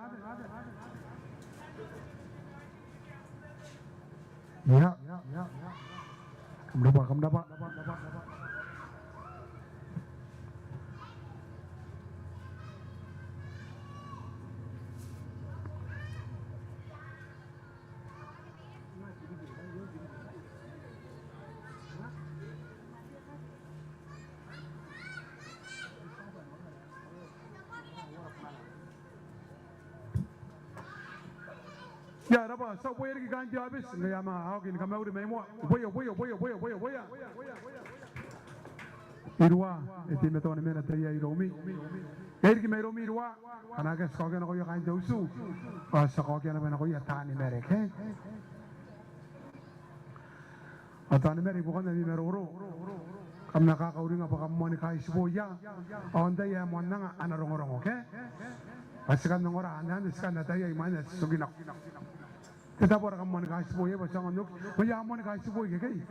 Ia. Kam rabwa, kam rabwa. Ia, e rabwa, ti a uboia riki kaain te aobiti, ngaia ma a oki ni kamauri mai moa. Uboia, uboia, uboia. Iruwa, e teimatoa ni mena te tai aei iroumi. Iai riki mairoumi iruwa, ngkana akea ti kaokia nakoia kaain te utu, ao ti a kaokia naba nakoia taani mare, ke? Ao taani mare, ibukin ami maroro, kam na kakauringa bwa kam moani kaitibo ia, ao antai ae moan anga ana rongorongo, ke? Bwa ti kan ongora anne, anne ti kan ataia imwain ae ti toki nako. Te tabo are kam moani kaitibo iai bwa ti aonga n oki. Ngaia a moani kaitibo ikekei.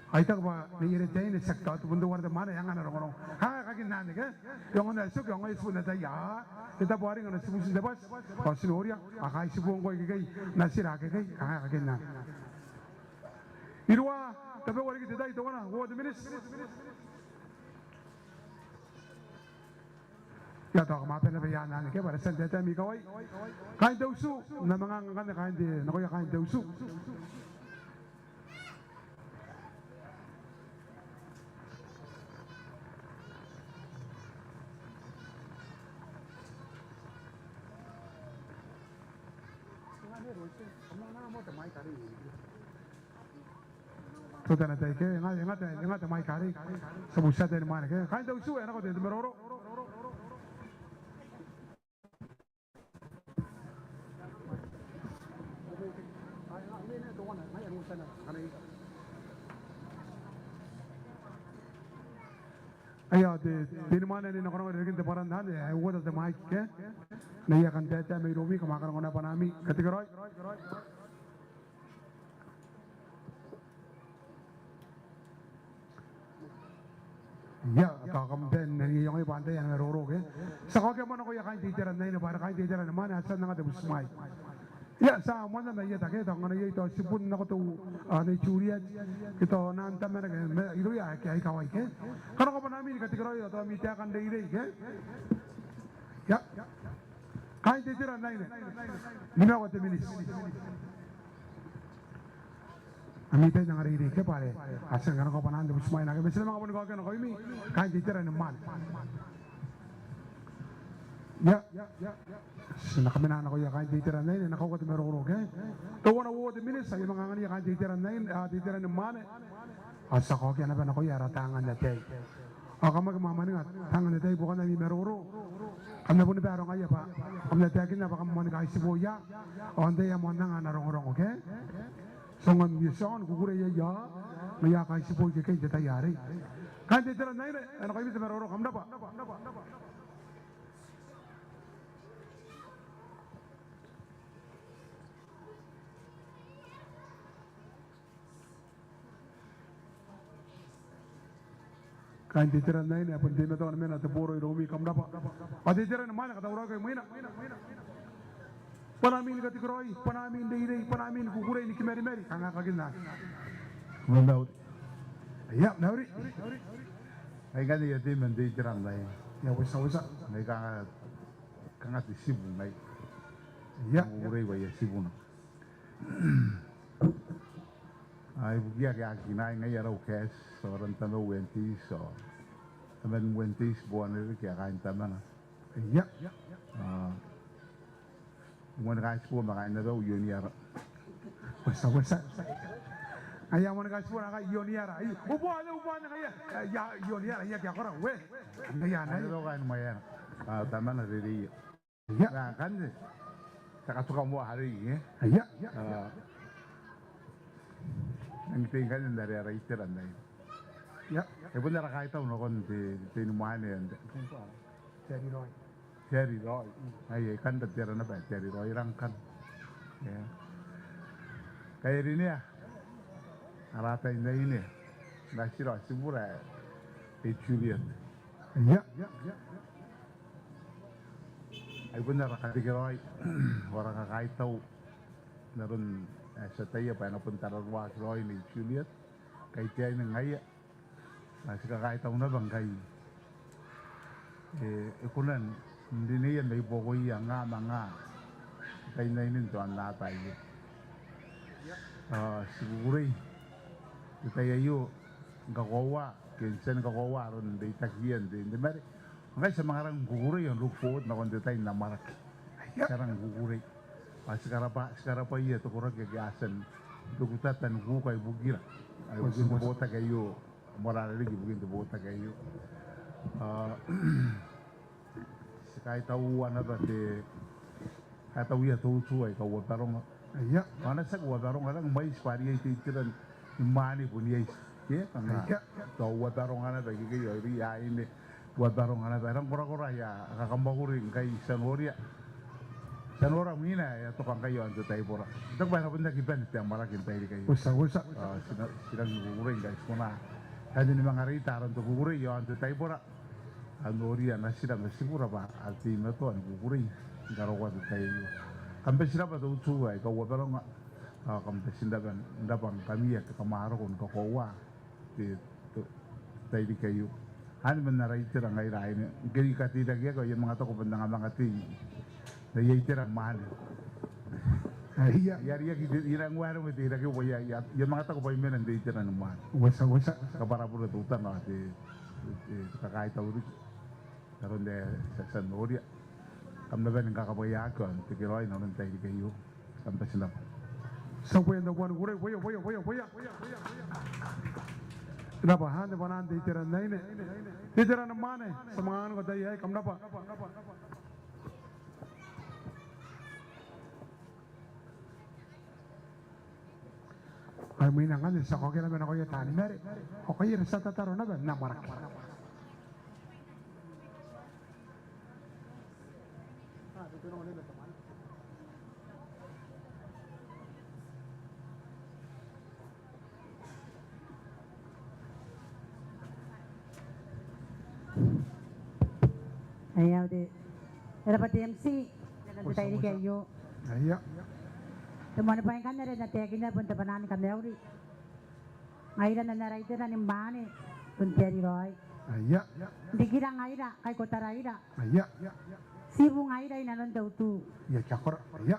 Ao I taku bwa neiere te aine, tiaki tao te bon teuare te mwaane ae anga ana rongorongo. Kanga aekakin anne, ke? E aonga n ae ti oki, ao ngaia ti bon ataia. Aa, te tabo are ngkana ti buti n te bwati ao ti noria, a kaitibo ngkoa ikekei, natira akekei, kanga aekakin anne. Iruwa, tabeua riki te tai, teuana, uoua te miniti. Ia, tao kam a bane naba i aan anne, ke, bwa are e a tia n taetae ami kawai. Kaain te utu, n na manga anga ngkanne kaain te, nakoia kaain te utu. Tuatana tai ke, e nga, e nga te, e nga te mic arei. Ti a butiia te aine mwaane ke. Kaain te utu, e nako te, te maroro. Aia, te, te aine mwaane ae nakonako irarikin te bwaran anne, e uota te mic ke. N aia kan taetae mairoumi, kam a karaunga naba ami katekeraoi. Ia, tao kam bane n iangoia bwa antai ae na maroro ke. Ti a kaokia moa nakoia kaain te itera n aine, bwa are kaain te itera ni mwaane a tia n anga te butimwaai. Ia, ti a moanna mai ieta ke, tao ngkana iai tao tibun nako teuana, Nei Juliet, ke tao naan tamana ke, ma irouia aika a ikawai ke. Kanakoa bwanaami ni katekeraoi ao tao ami taeka n reirei ke. Ia. Kaain te itera n aine, nimaua te miniti. Ami tai n anga reirei ke bwa are a tia ni kanakoa bwanaan te butimwaai nako, ma ti na manga boni kaokia nakoimi kaain te itera ni mwaane. Ia, ti na kamena nakoia kaain te itera n aine, e na kaua te maroro ke. Teuana uoua te miniti, ao I a manga angania kaain te itera n aine, a, te itera ni mwaane. Ao ti a kaokia naba nakoia ara taanga n ataei. Ao kam aki mwamwaninga taanga n ataei ibukin ami maroro. Kam na boni barongaia bwa kam na taekinna bwa kam moani kaitibo ia. Ao antai ae moan anga ana rongorongo ke. Ti aonga n, ti aonga ni kukurei iai, ao ngaia kaitibo ikekei n te tai arei. Kaain te itera n aine, e nakoimi te maroro, kam rabwa. Kaain te itera n aine, e a bon teimatoa ni mena te boro iroumi, kam rabwa. Ao te itera ni mwaane, katauraoiko imwina. Bwanaami ni katekeraoi, bwanaami n reirei, bwanaami ni kukurei, ni kimarimari, kanga kakinna. Mauri. Ia, mauri. Ai ngkanne I a tei man te itera n aine. Ia, uotia, uotia. Ngai kanga, kanga te tibu ngai. Ia. Kukurei bwa I a tibuna. Ao ibukia ake a kinaai, ngaia arau Kaeti, ao aran tamau Wentis, ao taman Wentis Boaneriki ae kaain tamana. Ia. Ao moani kaitibo ma kaain abau Ioniara. Uotia, uotia. Ngaia moani kaitibo nako Ioniara. Ai, ubwa, ubwa, ngaia. Ia, Ioniara, ia, kia kora, we. Ngaia, ngaia. Kaain abau kaain Maiana. Ao tamana Rereia. Ia. Ngkanne, ti a katuka moa arei, e? Ia. Ao nang tei ngkanne n are ara itera n aine. Ia. E bon ara kaitau nakon te, te itera ni mwaane. Te ariraoi. Te ariraoi. Ai, ai, kanga te ara naba, te ariraoi rang kan. Ia. Kaerinea. Ara tai n aine. Natira ao tibura ae Juliet. Ia. Ai bon ara katekeraoi, ao ara kakaitau n aron ae ti ataia bwa e na bon tararuaaki raoi Nei Juliet, ngkai te aine ngaia. Ao ti kakaitau naba ngkai e, e kona n rineia mai buakoia nga ma nga. Tai n aine n te aonnaba aio. Ao ti kukurei n te tai aio ni kakoaua, ke n tia ni kakoaua aron reitakiia n te, n te mare. Ngkai ti a manga rangi ni kukurei ao n look forward nakon te tai n amwarake. Ti a rangi ni kukurei. Ao ti karabwa, ti karabwaia te koraki ake a tia n rokota ni kuuka ibukira. Ao ibukin te botaki aio, moarara riki ibukin te botaki aio. Ao ti kaitaua naba te, kaitauia te utu ae kauabaronga. Ia. Ao a na tiaki uabaronga rangi mwaiti bwa are iai te itera ni mwaane bon iai. Ke, kanga. Ia. Tao uabaronga naba ikekei ao irouia aine. Uabaronga naba. E rang korakora aia kakamwakuri ngkai ti a noria. Ti a nora mwina ae a toka ngkai i aon te taibora. I taku bwa e na bon aki bane te amwarake n tairiki aio. Uotia, uotia. Ao ti na, ti rangi ni kukurei ngkai ti kona. Kanga ni manga reita aron te kukurei i aon te taibora. A noria natira ma tibura bwa a teimatoa ni kukurei ni karokoa te tai aio. Kam bati n rabwa te utu ae kauabaronga. Ao kam bati n rabwa, n rabwa ngkami ake kam a roko ni kakoaua te, te tairiki aio. Anne man ara itera ngaira aine. Ngke I kateirakeaki ao I a manga taku bwa N nang manga tei n aia itera mwaane. Ia. I a riaki te, I rangi n uaia ma teirakeau bwa I a, I a, I a manga taku bwa I mena n te itera ni mwaane. Uotia, uotia. Kabwara bure teutana ao te, te, te kakaitau riki. N aron ae ti a tia n noria. Kam na bane ni kakabwaiaki ao n tekeraoi n aron te tairiki aio. Kam bati n rabwa. Ti a bwaia n rabwa ni kukurei, bwaia, bwaia, bwaia, bwaia. Rabwa, anne bwanaan te itera n aine. Te itera ni mwaane, ti a manga anganiko ataei aei, kam rabwa. Ao imwina ngkanne ti a kaokia naba nakoia taani mare. Ao ngaia are ti a tataro naba n amwarake. Aia, te, e rab'a te M C n te tairiki aio. Aia. Te moan bwai ngkanne are N na taekinna bon te bwanaa ni kamauri. Ngaira n ana reitera ni mwaane bon te ariraoi. Aia. Rikira ngaira, kaiko taraira. Aia. Tibu ngaira i nanon te utu. Aia, kia kora. Aia.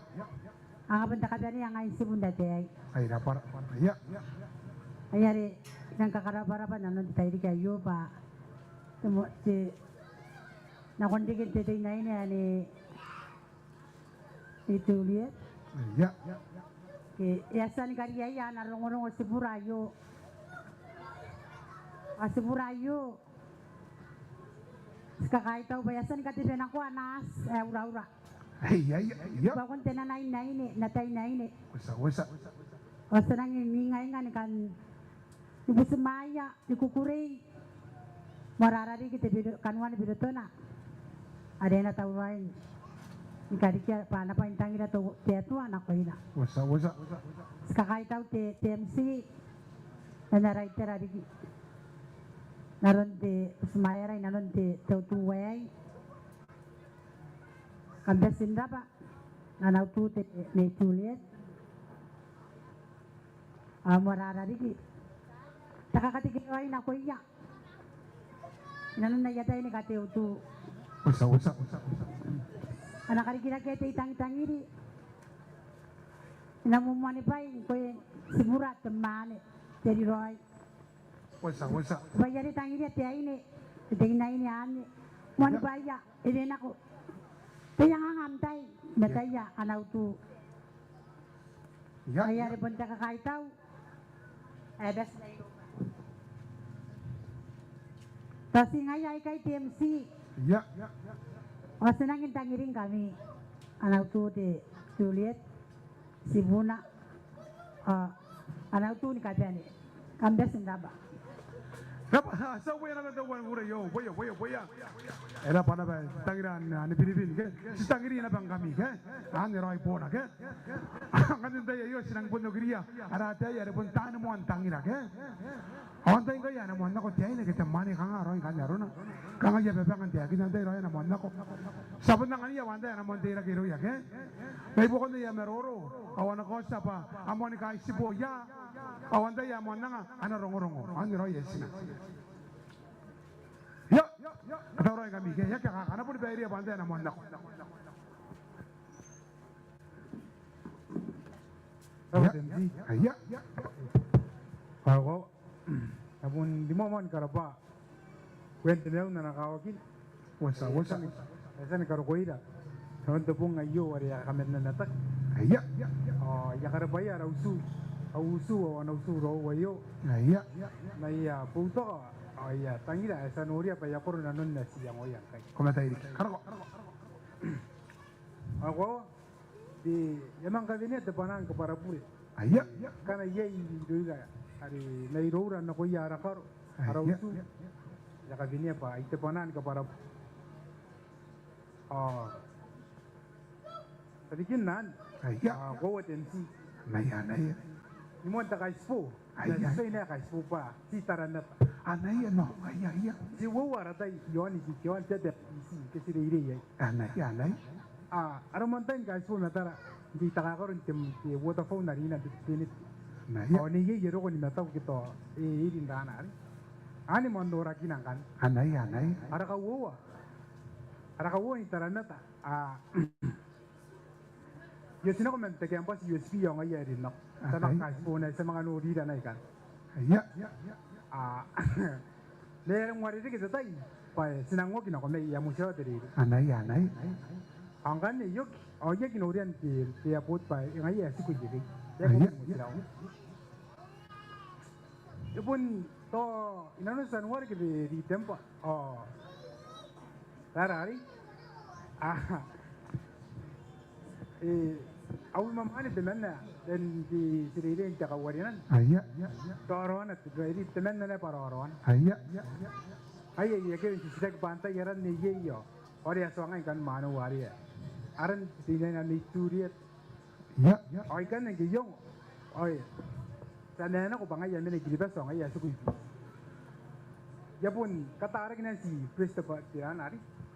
Anga bon te kabanea ngkai n tibu n te tai aei. Ai rab'a. Aia. Aia are I nang kakarabwarabwa i nanon te tairiki aio bwa te mo-, te nakon riki n te teinnaine anne, Nei Juliet. Aia. Ke e a tia ni kariaia ana rongorongo tibura aio. Ao tibura aio ti kakaitau bwa e a tia ni katebenakoa ana aati ae uraura. Aia, aia, aia. Bwa bon te nanaine, n ataeinaine. Uotia, uotia. Ao ti a nangi n ingainga ni kan ni butimwaea, ni kukurei, moarara riki te biro-, kanoan birotona are e na tauraoi ni karikia bwa ana bwai n tangira te Atua nakoina. Uotia, uotia. Ti kakaitau te, te M C n ana reitera riki n aron te butimwaeara i nanon te, te utu aei. Kam bati n rab'a, ana utu te Nei Juliet. Ao moarara riki te kakatekeraoi nakoia i nanon aia tai ni kateutu. Uotia, uotia. Ana karikirakea te I-tangitangiri. E na moan bwai ngkoe tibura te mwaane, te ariraoi. Uotia, uotia. Bwa e a tia n tangiria te aine, te teinnaine anne. Moan bwaia, e wene nako. Te anganga n tai, n ataia ana utu. Aia, aia. Are bon te kakaitau ae bati n iroura. Tao ti ngaia aikai te M C. Aia. Ao ti nangi n tangiringkami, ana utu te Juliet, tibuna, ao ana utu ni kabane. Kam bati n rab'a. Rab'a, a, ti a uaia naba n tauan ure io, uaia, uaia, uaia. E rab'a naba, tangira ni, ni biribiri ke? Ti tangiri naba ngkami ke? Anne raoi boona ke? Ngkanne n tai aio ti nang bon okiria ara ataei are bon taani moan tangira ke? Ao n tai ngkai a na moan nako te aine ke te mwaane, kanga raoi ngkanne arona? Kanga I a bebanga n taekinna n tai raoi a na moan nako. Ti a bon angania bwa n tai a na moan teirake irouia ke? Mai buakon aia maroro ao a na kaotia bwa a moani kaitibo ia. Ao n tai a moan anga ana rongorongo. Anne raoi e tina. Ia, katauraoi ngkami ke, e aki kakaana boni bairea bwa n tai a na moan nako. Ia, ia. Ao ko, a bon rimoa moa ni karabwa. Wen te maun ana kawakin. Uotia, uotia. E a tia ni karokoira n te bong aio are e a kaman namakinaki. Aia. Ao I a karabwaia ara utu, au utu ao ana utu raou aio. Aia. Ma I a boutoka ao I a tangira ae ti a noria bwa e a koro nanon ae ti iangoia ngkai. Ko matairiki. Karako. Ao ko, e a manga kawenea te bwanaa ni kabwarabure. Aia. Ngkana iai iroura are mai iroura nakoia ara karo, ara utu, e a kawenea bwa ai te bwanaa ni kabwarabure. Ao tarikin anne. Aia. Ao koaua te M C. Anaia, anaia. Ni moan te kaitibo. Aia. Ti a tia n kaitibo bwa ti taranaba. Anaia, no, aia, aia. Ti uoua ara tai, iaon te, iaon te, te, te, te reirei aei. Anaia, anaia. A, ara moan tai ni kaitibo ma tara, n te takakaro n te, te waterfall are e na te, te, te. Anaia. Ao neiei e roko ni matau ke tao e iri n raana are. Anne moan norakina ngkanne. Anaia, anaia. Ara kauoua. Ara kauoua ni taranaba. A, I oti nako man te campus I O S P ao ngaia e rin nako. Ti a manga kaitibo naba, ti a manga norira naba ikanne. Aia. A, ma e rang uarereke te tai bwa ti nang oki nako mai, e a mutiwa te reirei. Anaia, anaia. Ao ngkanne I oki, ao I aki noria n te, te airport bwa ngaia e a tiku ikekei. E aki motirao. E bon tao inanon Tianuare ke Ritemba. Ao tara arei. A, e, au imwamwane temanna, n te, te reirei n te kauarinan. Aia. Tao raona te, temanna naba raoraona. Aia. Aia, I aki titiraki bwa antai aran neiei ao are e a tuangai ngkanne mwaneu are aran teinnaine Nei Juliet. Ia. Ao ikanne ngke I ongo, ao e a tia n nako bwa ngaia e mena i Kiribati ao ngaia e a tiku i Biti. I a bon katarakina n ti Presbyterian arei.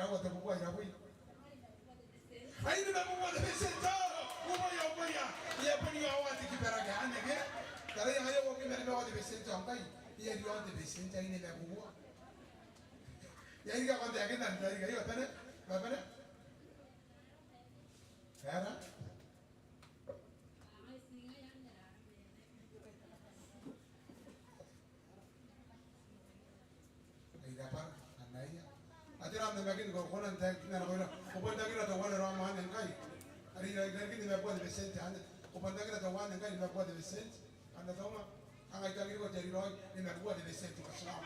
Aua te bubua irabwi. Ai nimabubua te betienti. Uboia, uboia. I a bon iowawa te kibarake anne ke. Taraia ngaia uoua ke nimabubua te betienti ngkai. I a ri aon te betienti, ai nimabubua. I a iri kakonteakina, i a iri kaio, bane, bane. Era. Ai raba, anaia. A tera am namakin, ko kona n taekinna nakoira. Ko bon tangira teuana raom anne ngkai. Are i rarikin nimabubua te betienti anne. Ko bon tangira teuana ngkai, nimabubua te betienti. Anne tauma. Anga I tangiriko te riroi, nimabubua te betienti, ko tinawa.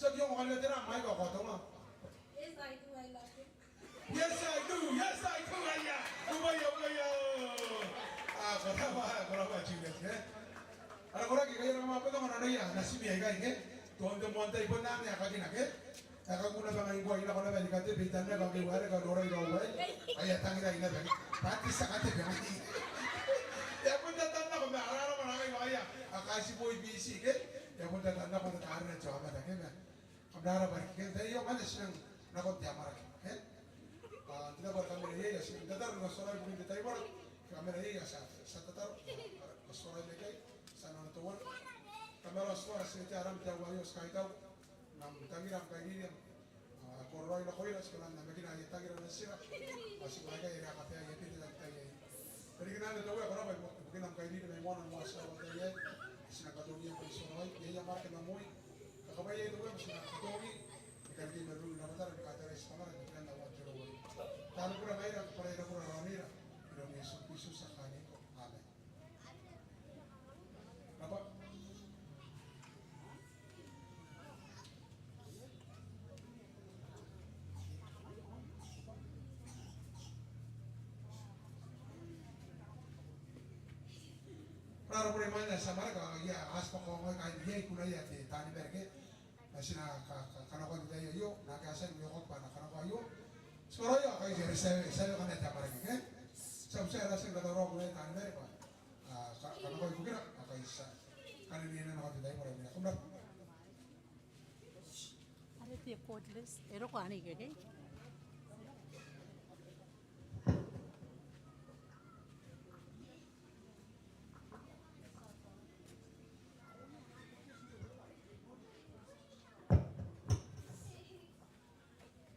Ti a kioki ngkanne, tera am aeka, ko toma? Yes, I do, I love you. Yes, I do. Yes, I do. Aia. Uboia, uboia. A, ko rabwa, ko rabwa, Juliet, e? Ara koraki, kai ara mama, ko toma nanoia natimi aikai, e? Tuan te moan tai bon anne a kakinaki, e? E a kakuna bwa ngai ngkoa I nako naba ni katebe, I tan naba ngke I wareka norai raou aei. Ai a tangirai naba. Bwa ti a katebeaki. E a bon tatan nako ma ara mama ngai ma aia. A kaitibo i Biti, e? E a bon tatan nako ma tarina te aomata, ke ma. Kam na rabwa riki, ke, taiaoka ngkanne ti nang nakon te amwarake, e? A, ti na bwa kamera iai, a ti nang tataro, na sorai ibukin te taibora, kamera iai, a ti a, ti a tataro, a, a sorai mai ikai, ti a nang teuana. Kamera, ti a sorai, ti a aram te aua aio, ti kaitau, n am tangira, am kairiri, a, kororaoi nakoira, ti kona n namakina aia tangira natira, a ti kona ikai, e a kabaea aia bete n te tai aei. Bwa riki naba te Uea, ko rabwa ibukin am kairiri mai moana, moa ti a rabwa te Uea, ti nang katongia am kaitibo raoi, iai amwarake ma moi, kakabwaiai te Uea, ti na katongi, ni karikii ma ruruun rabwatara, ni katarei ti Tamara, ni kinan aua te roro. Taani bure ngaira, kabwarai ara bure raonira, iroun Iesu Kristo ti a kaaniko. Amen. Rabwa. Ko rabwa, bure mwaane, ti a manga raka, ia, a ti bwa ko ongo kaain iai, kunaia te taani bure ke. Ma ti na ka, ka, kanakoa n te tai aio, naake a tia ni okioki bwa a na kanakoa aio. Ti karaoia, kai, ti a, ti a, ti a, kanakoa te amwarake, e? Ti a, ti a, ti a, katauraoa kunaia taani bure bwa a, ka, kanakoa ibukira, a, kai, ti a, kanakoa n te taibora aei. Kam rabwa. Are te cordless, e roko anne ikekei.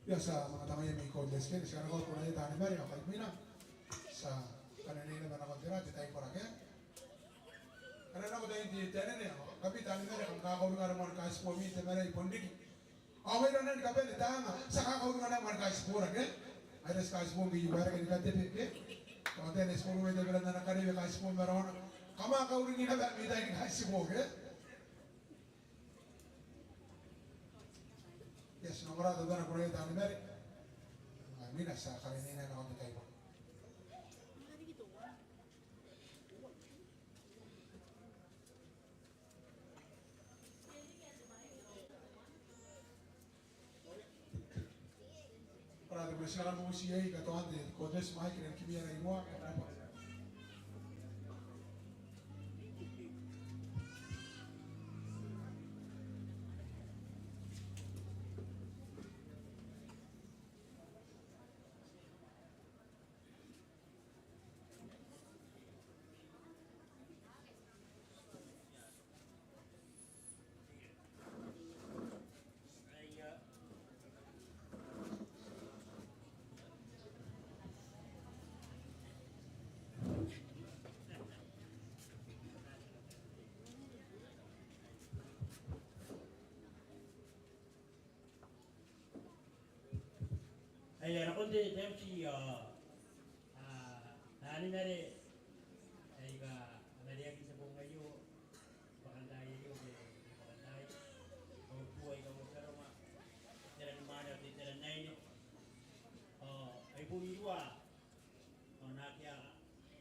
Ia, ti a manga tamaia mai cordless ke, ti a kanakoa kunaia taani bure, ao kai imwina ti a kanakoa naba nakon tera, te taibora ke. Are nako tain te, te anene, ao ngkami taani bure, kam kakauringa ara moan kaitibo, ami te bure ae bon riki. Ao ngaira naba ni kabane taanga, ti a kakauringa naba moan kaitibora ke. Ngaira ti kaitibo ngke I wareka ni katebeaki ke. Ao tera ae ti koro, e tabe n ana karewe kaitibo ma raona. Kam a kauring naba ami tai ni kaitibo ke. Ia, ti na ongora teutana kunaia taani bure. Ao imwina ti a kanakoa nakon te taibora. Ko rabwa, ti na kamauri iai katoan te cordless mic, e na kimia naba iroura. Aia, nakon te, te M C, a, a, taani bure aika a mareaki n te bong aio, bwakantaai aio ke, bwakantaai, kautua aika uotaronga, te ran mwaane ao te ran aine. Ao ai bon iruwa, ao naake a,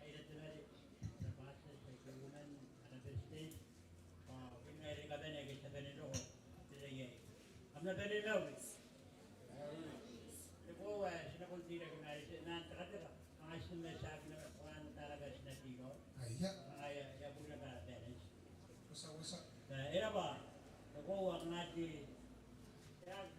ai rata naba ara pastors, ai kauoman, ara president, ao kanga ara kabane ake ti a bane n roko n te tai aei. Kam na bane ni mauri. Te koaua ae ti na bon teirake ma are ti na tekateka, kanga ti na manga tiaki naba, kanga n taraba ti na teirake. Aia. Kanga e a, e a bon raba ara balance. Uotia, uotia. E, e raba, te koaua kanga te, te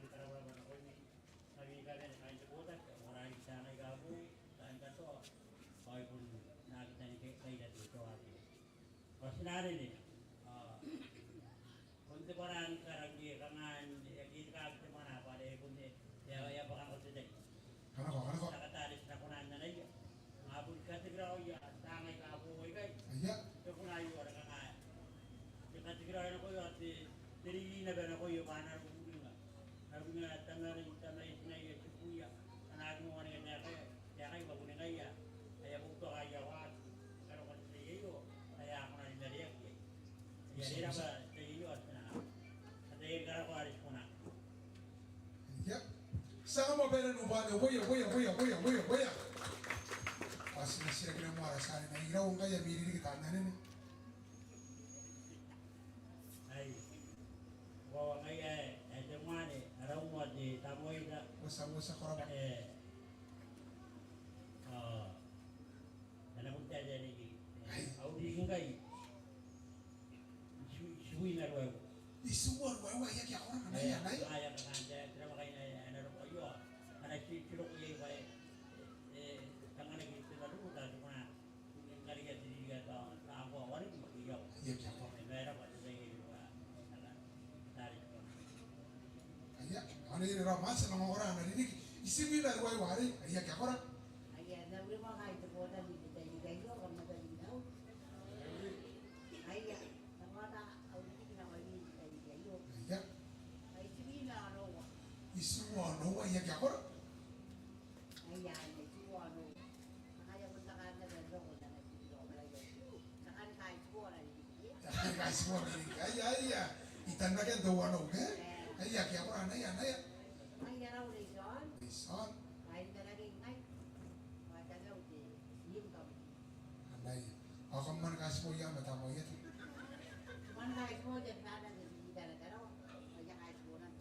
bon karabwarabwa nakoimi, ngkami kaain te botaki, ao a riki taan aika boou, taan katoa, ao I bon aki tanikaira te toa ake. Ao ti na anene, ao bon te bwara ni karaoia kanga e aki eti kaki te mwananga bwa are bon te, e a, e a bwaka nako te tai. Kanakoa, kanakoa. Ti na kataia, ti na kona n anaia. Ao bon katekeraoia taanga aika boou aikai. Aia. Te kona aio are kanga te katekeraoia nakoia, te, te riri naba nakoia bwa a na roko uringa. A na uringa tamara, tamara, tinaia, tibuia. A na aki moa ni kataeka. Te akai bwa bon ngaia ae a boutoka aia waaki, e karokoa te tai aio, ae a kona ni mareaki iai. Ia, e rabwa te tai aio, ao ti na kataia ni karakoa are ti kona. Ia. Ti a manga baira n ubane, uboia, uboia, uboia. Ao ti na titirakina moa ara tia anene, irou ngkai ami ririki taan anene. Ai. Ko a ngaia, e, te mwaane, ara umwa te tamoaia. Ko a tia, ko a tia, ko rabwa. E. A. Ana bon taetae riki. Ai. Au riki ngkai. Itibu, itibu ma ruaiwa. Itibu ma ruaiwa, e aki akoraki, e, ngaia, ngaia. Ngaia, kanga te, te namwakaina, e, ana roko aio. Ana ti, ti roko iai bwa e, e, tanganaki te marurung, tao ti kona. Aia, kia kora. Aia, anne e raba, ti a manga ongora ana ririki. Itibu ma ruaiwa arei, aia, kia kora. Aia, n na uringa kaain te botaki n te tairiki aio, kam na bati n rau. Aia, n na ongora au ririki nakoimi n te tairiki aio. Aia. Itibu ma onoua. Itibu ma onoua, aia, kia kora. Aia, anne itibu ma onoua. Aia, bon takan naba n roko n ana ririki. Takan kaitibo n ana ririki. Takan kaitibo n ana ririki. Aia, aia. I tanraken teuana, e? E. Aia, kia kora, anaia, anaia. Aia, rau Reison. Reison. Ai, n tanraken ngai. Bwa tamau te, iu kam. Anaia. Ao kam manga kaitiboia ma tamoaia. Manga kaitibo te bana te ririki n Tarawa. Aia, kaitibo naba.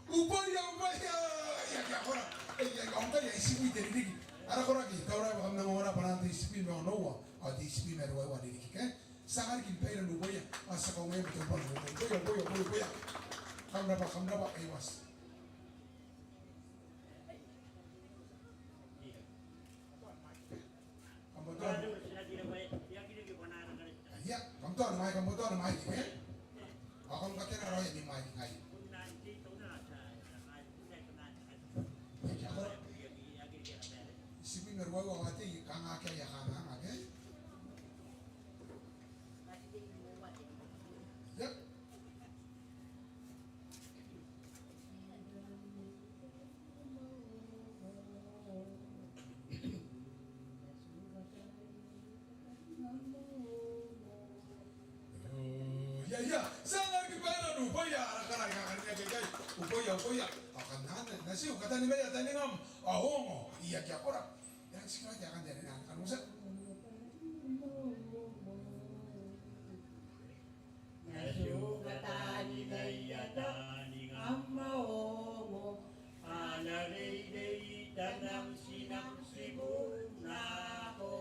Uboia, uboia! Aia, kia kora. Aia, aia, ao ngkai e a itibu te ririki. Ara koraki, tauraoi bwa kam na ongora bwanaan te itibu ma onoua, ao te itibu ma ruaiwa n ririki, ke? Ti a riki ni baira n uboia, ao ti a kaungaia ma te ubwau n uboia, uboia, uboia, uboia. Kam rabwa, kam rabwa, ai wati. Kam bwatoa. Aia, kam bwatoa ni mwaiki, kam bwatoa ni mwaiki, e? Ao kam katera raoi ami mwaiki ngkai. Aia, kia kora. Itibu ma ruaiwa ao te, kanga akea ae kanganga, e? Aia. Ia, ia, ti a riki ni baira n uboia, ara kara aika karineaki aikai. Uboia, uboia. Ao kam na, natiu, katanibaia taningam, ao ongo, aia, kia kora. Natiu, katanimai taningam, ao ongo. Natiu, katanimai taningam, ao ongo. A na reirei tanam tinam tibu nako.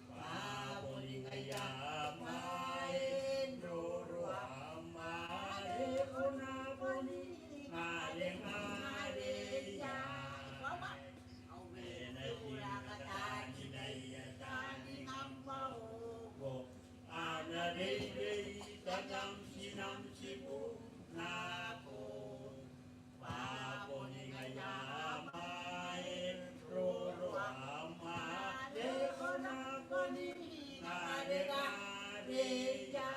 Bwa boni ngaia am ae n roro, am are ko na boni ngarengareia. Natiu, katanimai taningam, ao ongo. A na reirei tanam tinam tibu nako. Bwa boni ngaia am ae n roro, am are ko na boni ngarengareia.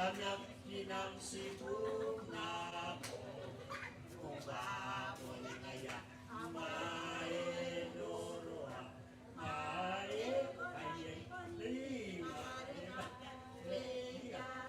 Nang kinang sipuna ko, ko ba ko ni ngaia, maenoroa, mae, ai, ai, ai, ai, ai, ai,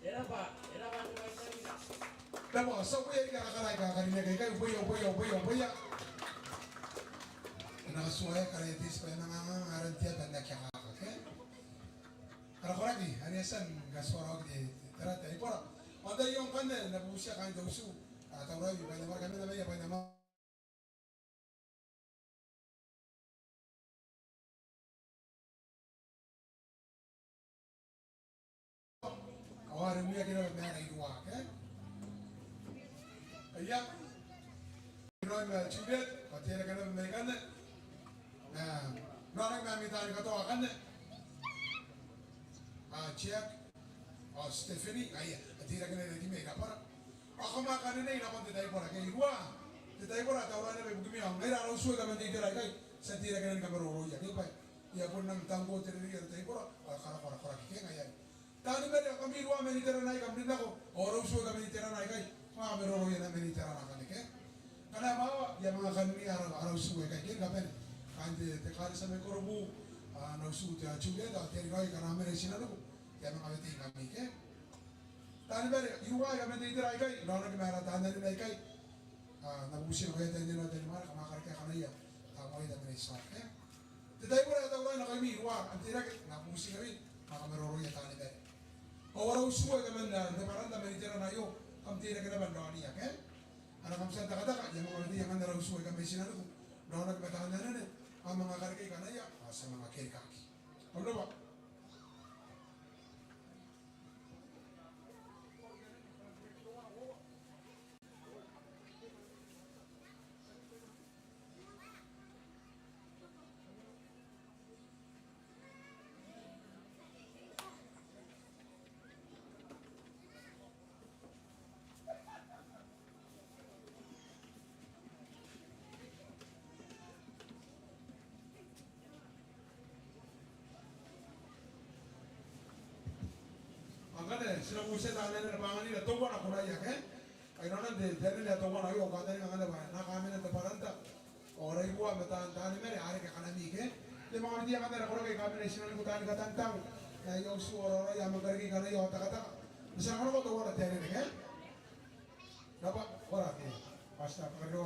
E raba, e raba, e raba. Tabo, so ko e kara kara aika karineaki aikai, uboia, uboia, uboia, uboia. E na katua ae kara e tei tiba e nang anganga aran te aba n aki akaka, ke? Ara koraki, ane a tia ni katua raoi te, te, te rata, e bora. Ao n tai aio ngkanne, N na butiia kaain te auti, a, Tauraoi, bwa e na manga kamena mai, bwa e na manga Ao are uia ke naba ma ara iruwa, ke? Aia. Raoi ma Juliet, ao te reke naba mai ikanne. Ao raoi ma ami taani katoa akanne. A, Jack, ao Stephanie, aia, a te reke naba mai ikanne. Ao kam a kanenei nakon te taibora, ke iruwa. Te taibora, Tauraoi naba ibukimi ao ngaira ara utu aika man te itera aikai. Ti a te reke naba ni kamaroroia, ke bwa e a bon nang tangko te reirei ara taibora, ao e kara, kara, kara, ke ngaia. Taani bane, ao kam iruwa man iterana aika kam rin nako, ao ara utu aika man iterana aikai. Kam a kamaroroia naba man iterana akanne, ke? Ngkana e maawa, I a manga kanuia ara, ara utu aikai, ke ni kabane. Kaain te, te ekaretia mai Korobu, a, ana utu te Juliet, ao te riraoi aika a na mena i tinaniku, I a manga weteingkami, ke? Taani bane, iruwa aika man te itera aikai, raonaki ma ara taan anene aikai. A, N na bubuti nakoia te anene ao te animara, kam a karekea kanaia, tamoaia, tabeia, e tiaki, e? Te taibora ae Tauraoi nakoimi iruwa, kam teirake, N na bubuti ngkami, kam a kamaroroia taani bane. Ao ara utu aika man te bwaranta man iterana aio, kam teirake naba n raonia, ke? Ngkana kam tia n takataka, I a manga weteia ngkanne ara utu aika mai tinaniku, raonaki ma taan anene, a manga karekei kanaia, ao ti a manga kerikaki. Kam rabwa. Ao ngkanne, ti na bubutia taan anene bwa a anganira teuana koraia, ke? Ai raona n te, te anene ae teuana aio, ao kantaninga ngkanne bwa e na kamena te bwaranta. Ao ara iruwa ma taan, taani bane, a reke kanami, ke? Ti a manga weteia ngkanne ara koraki aika a mena i tinaniku, taani katangitang. Aia utu, ao raoraoia a manga karekei kanaia, ao takataka. Ma ti a nako nakon teuana te anene, ke? Rabwa, ko rabwa, ke? Pastor, ko rabwa.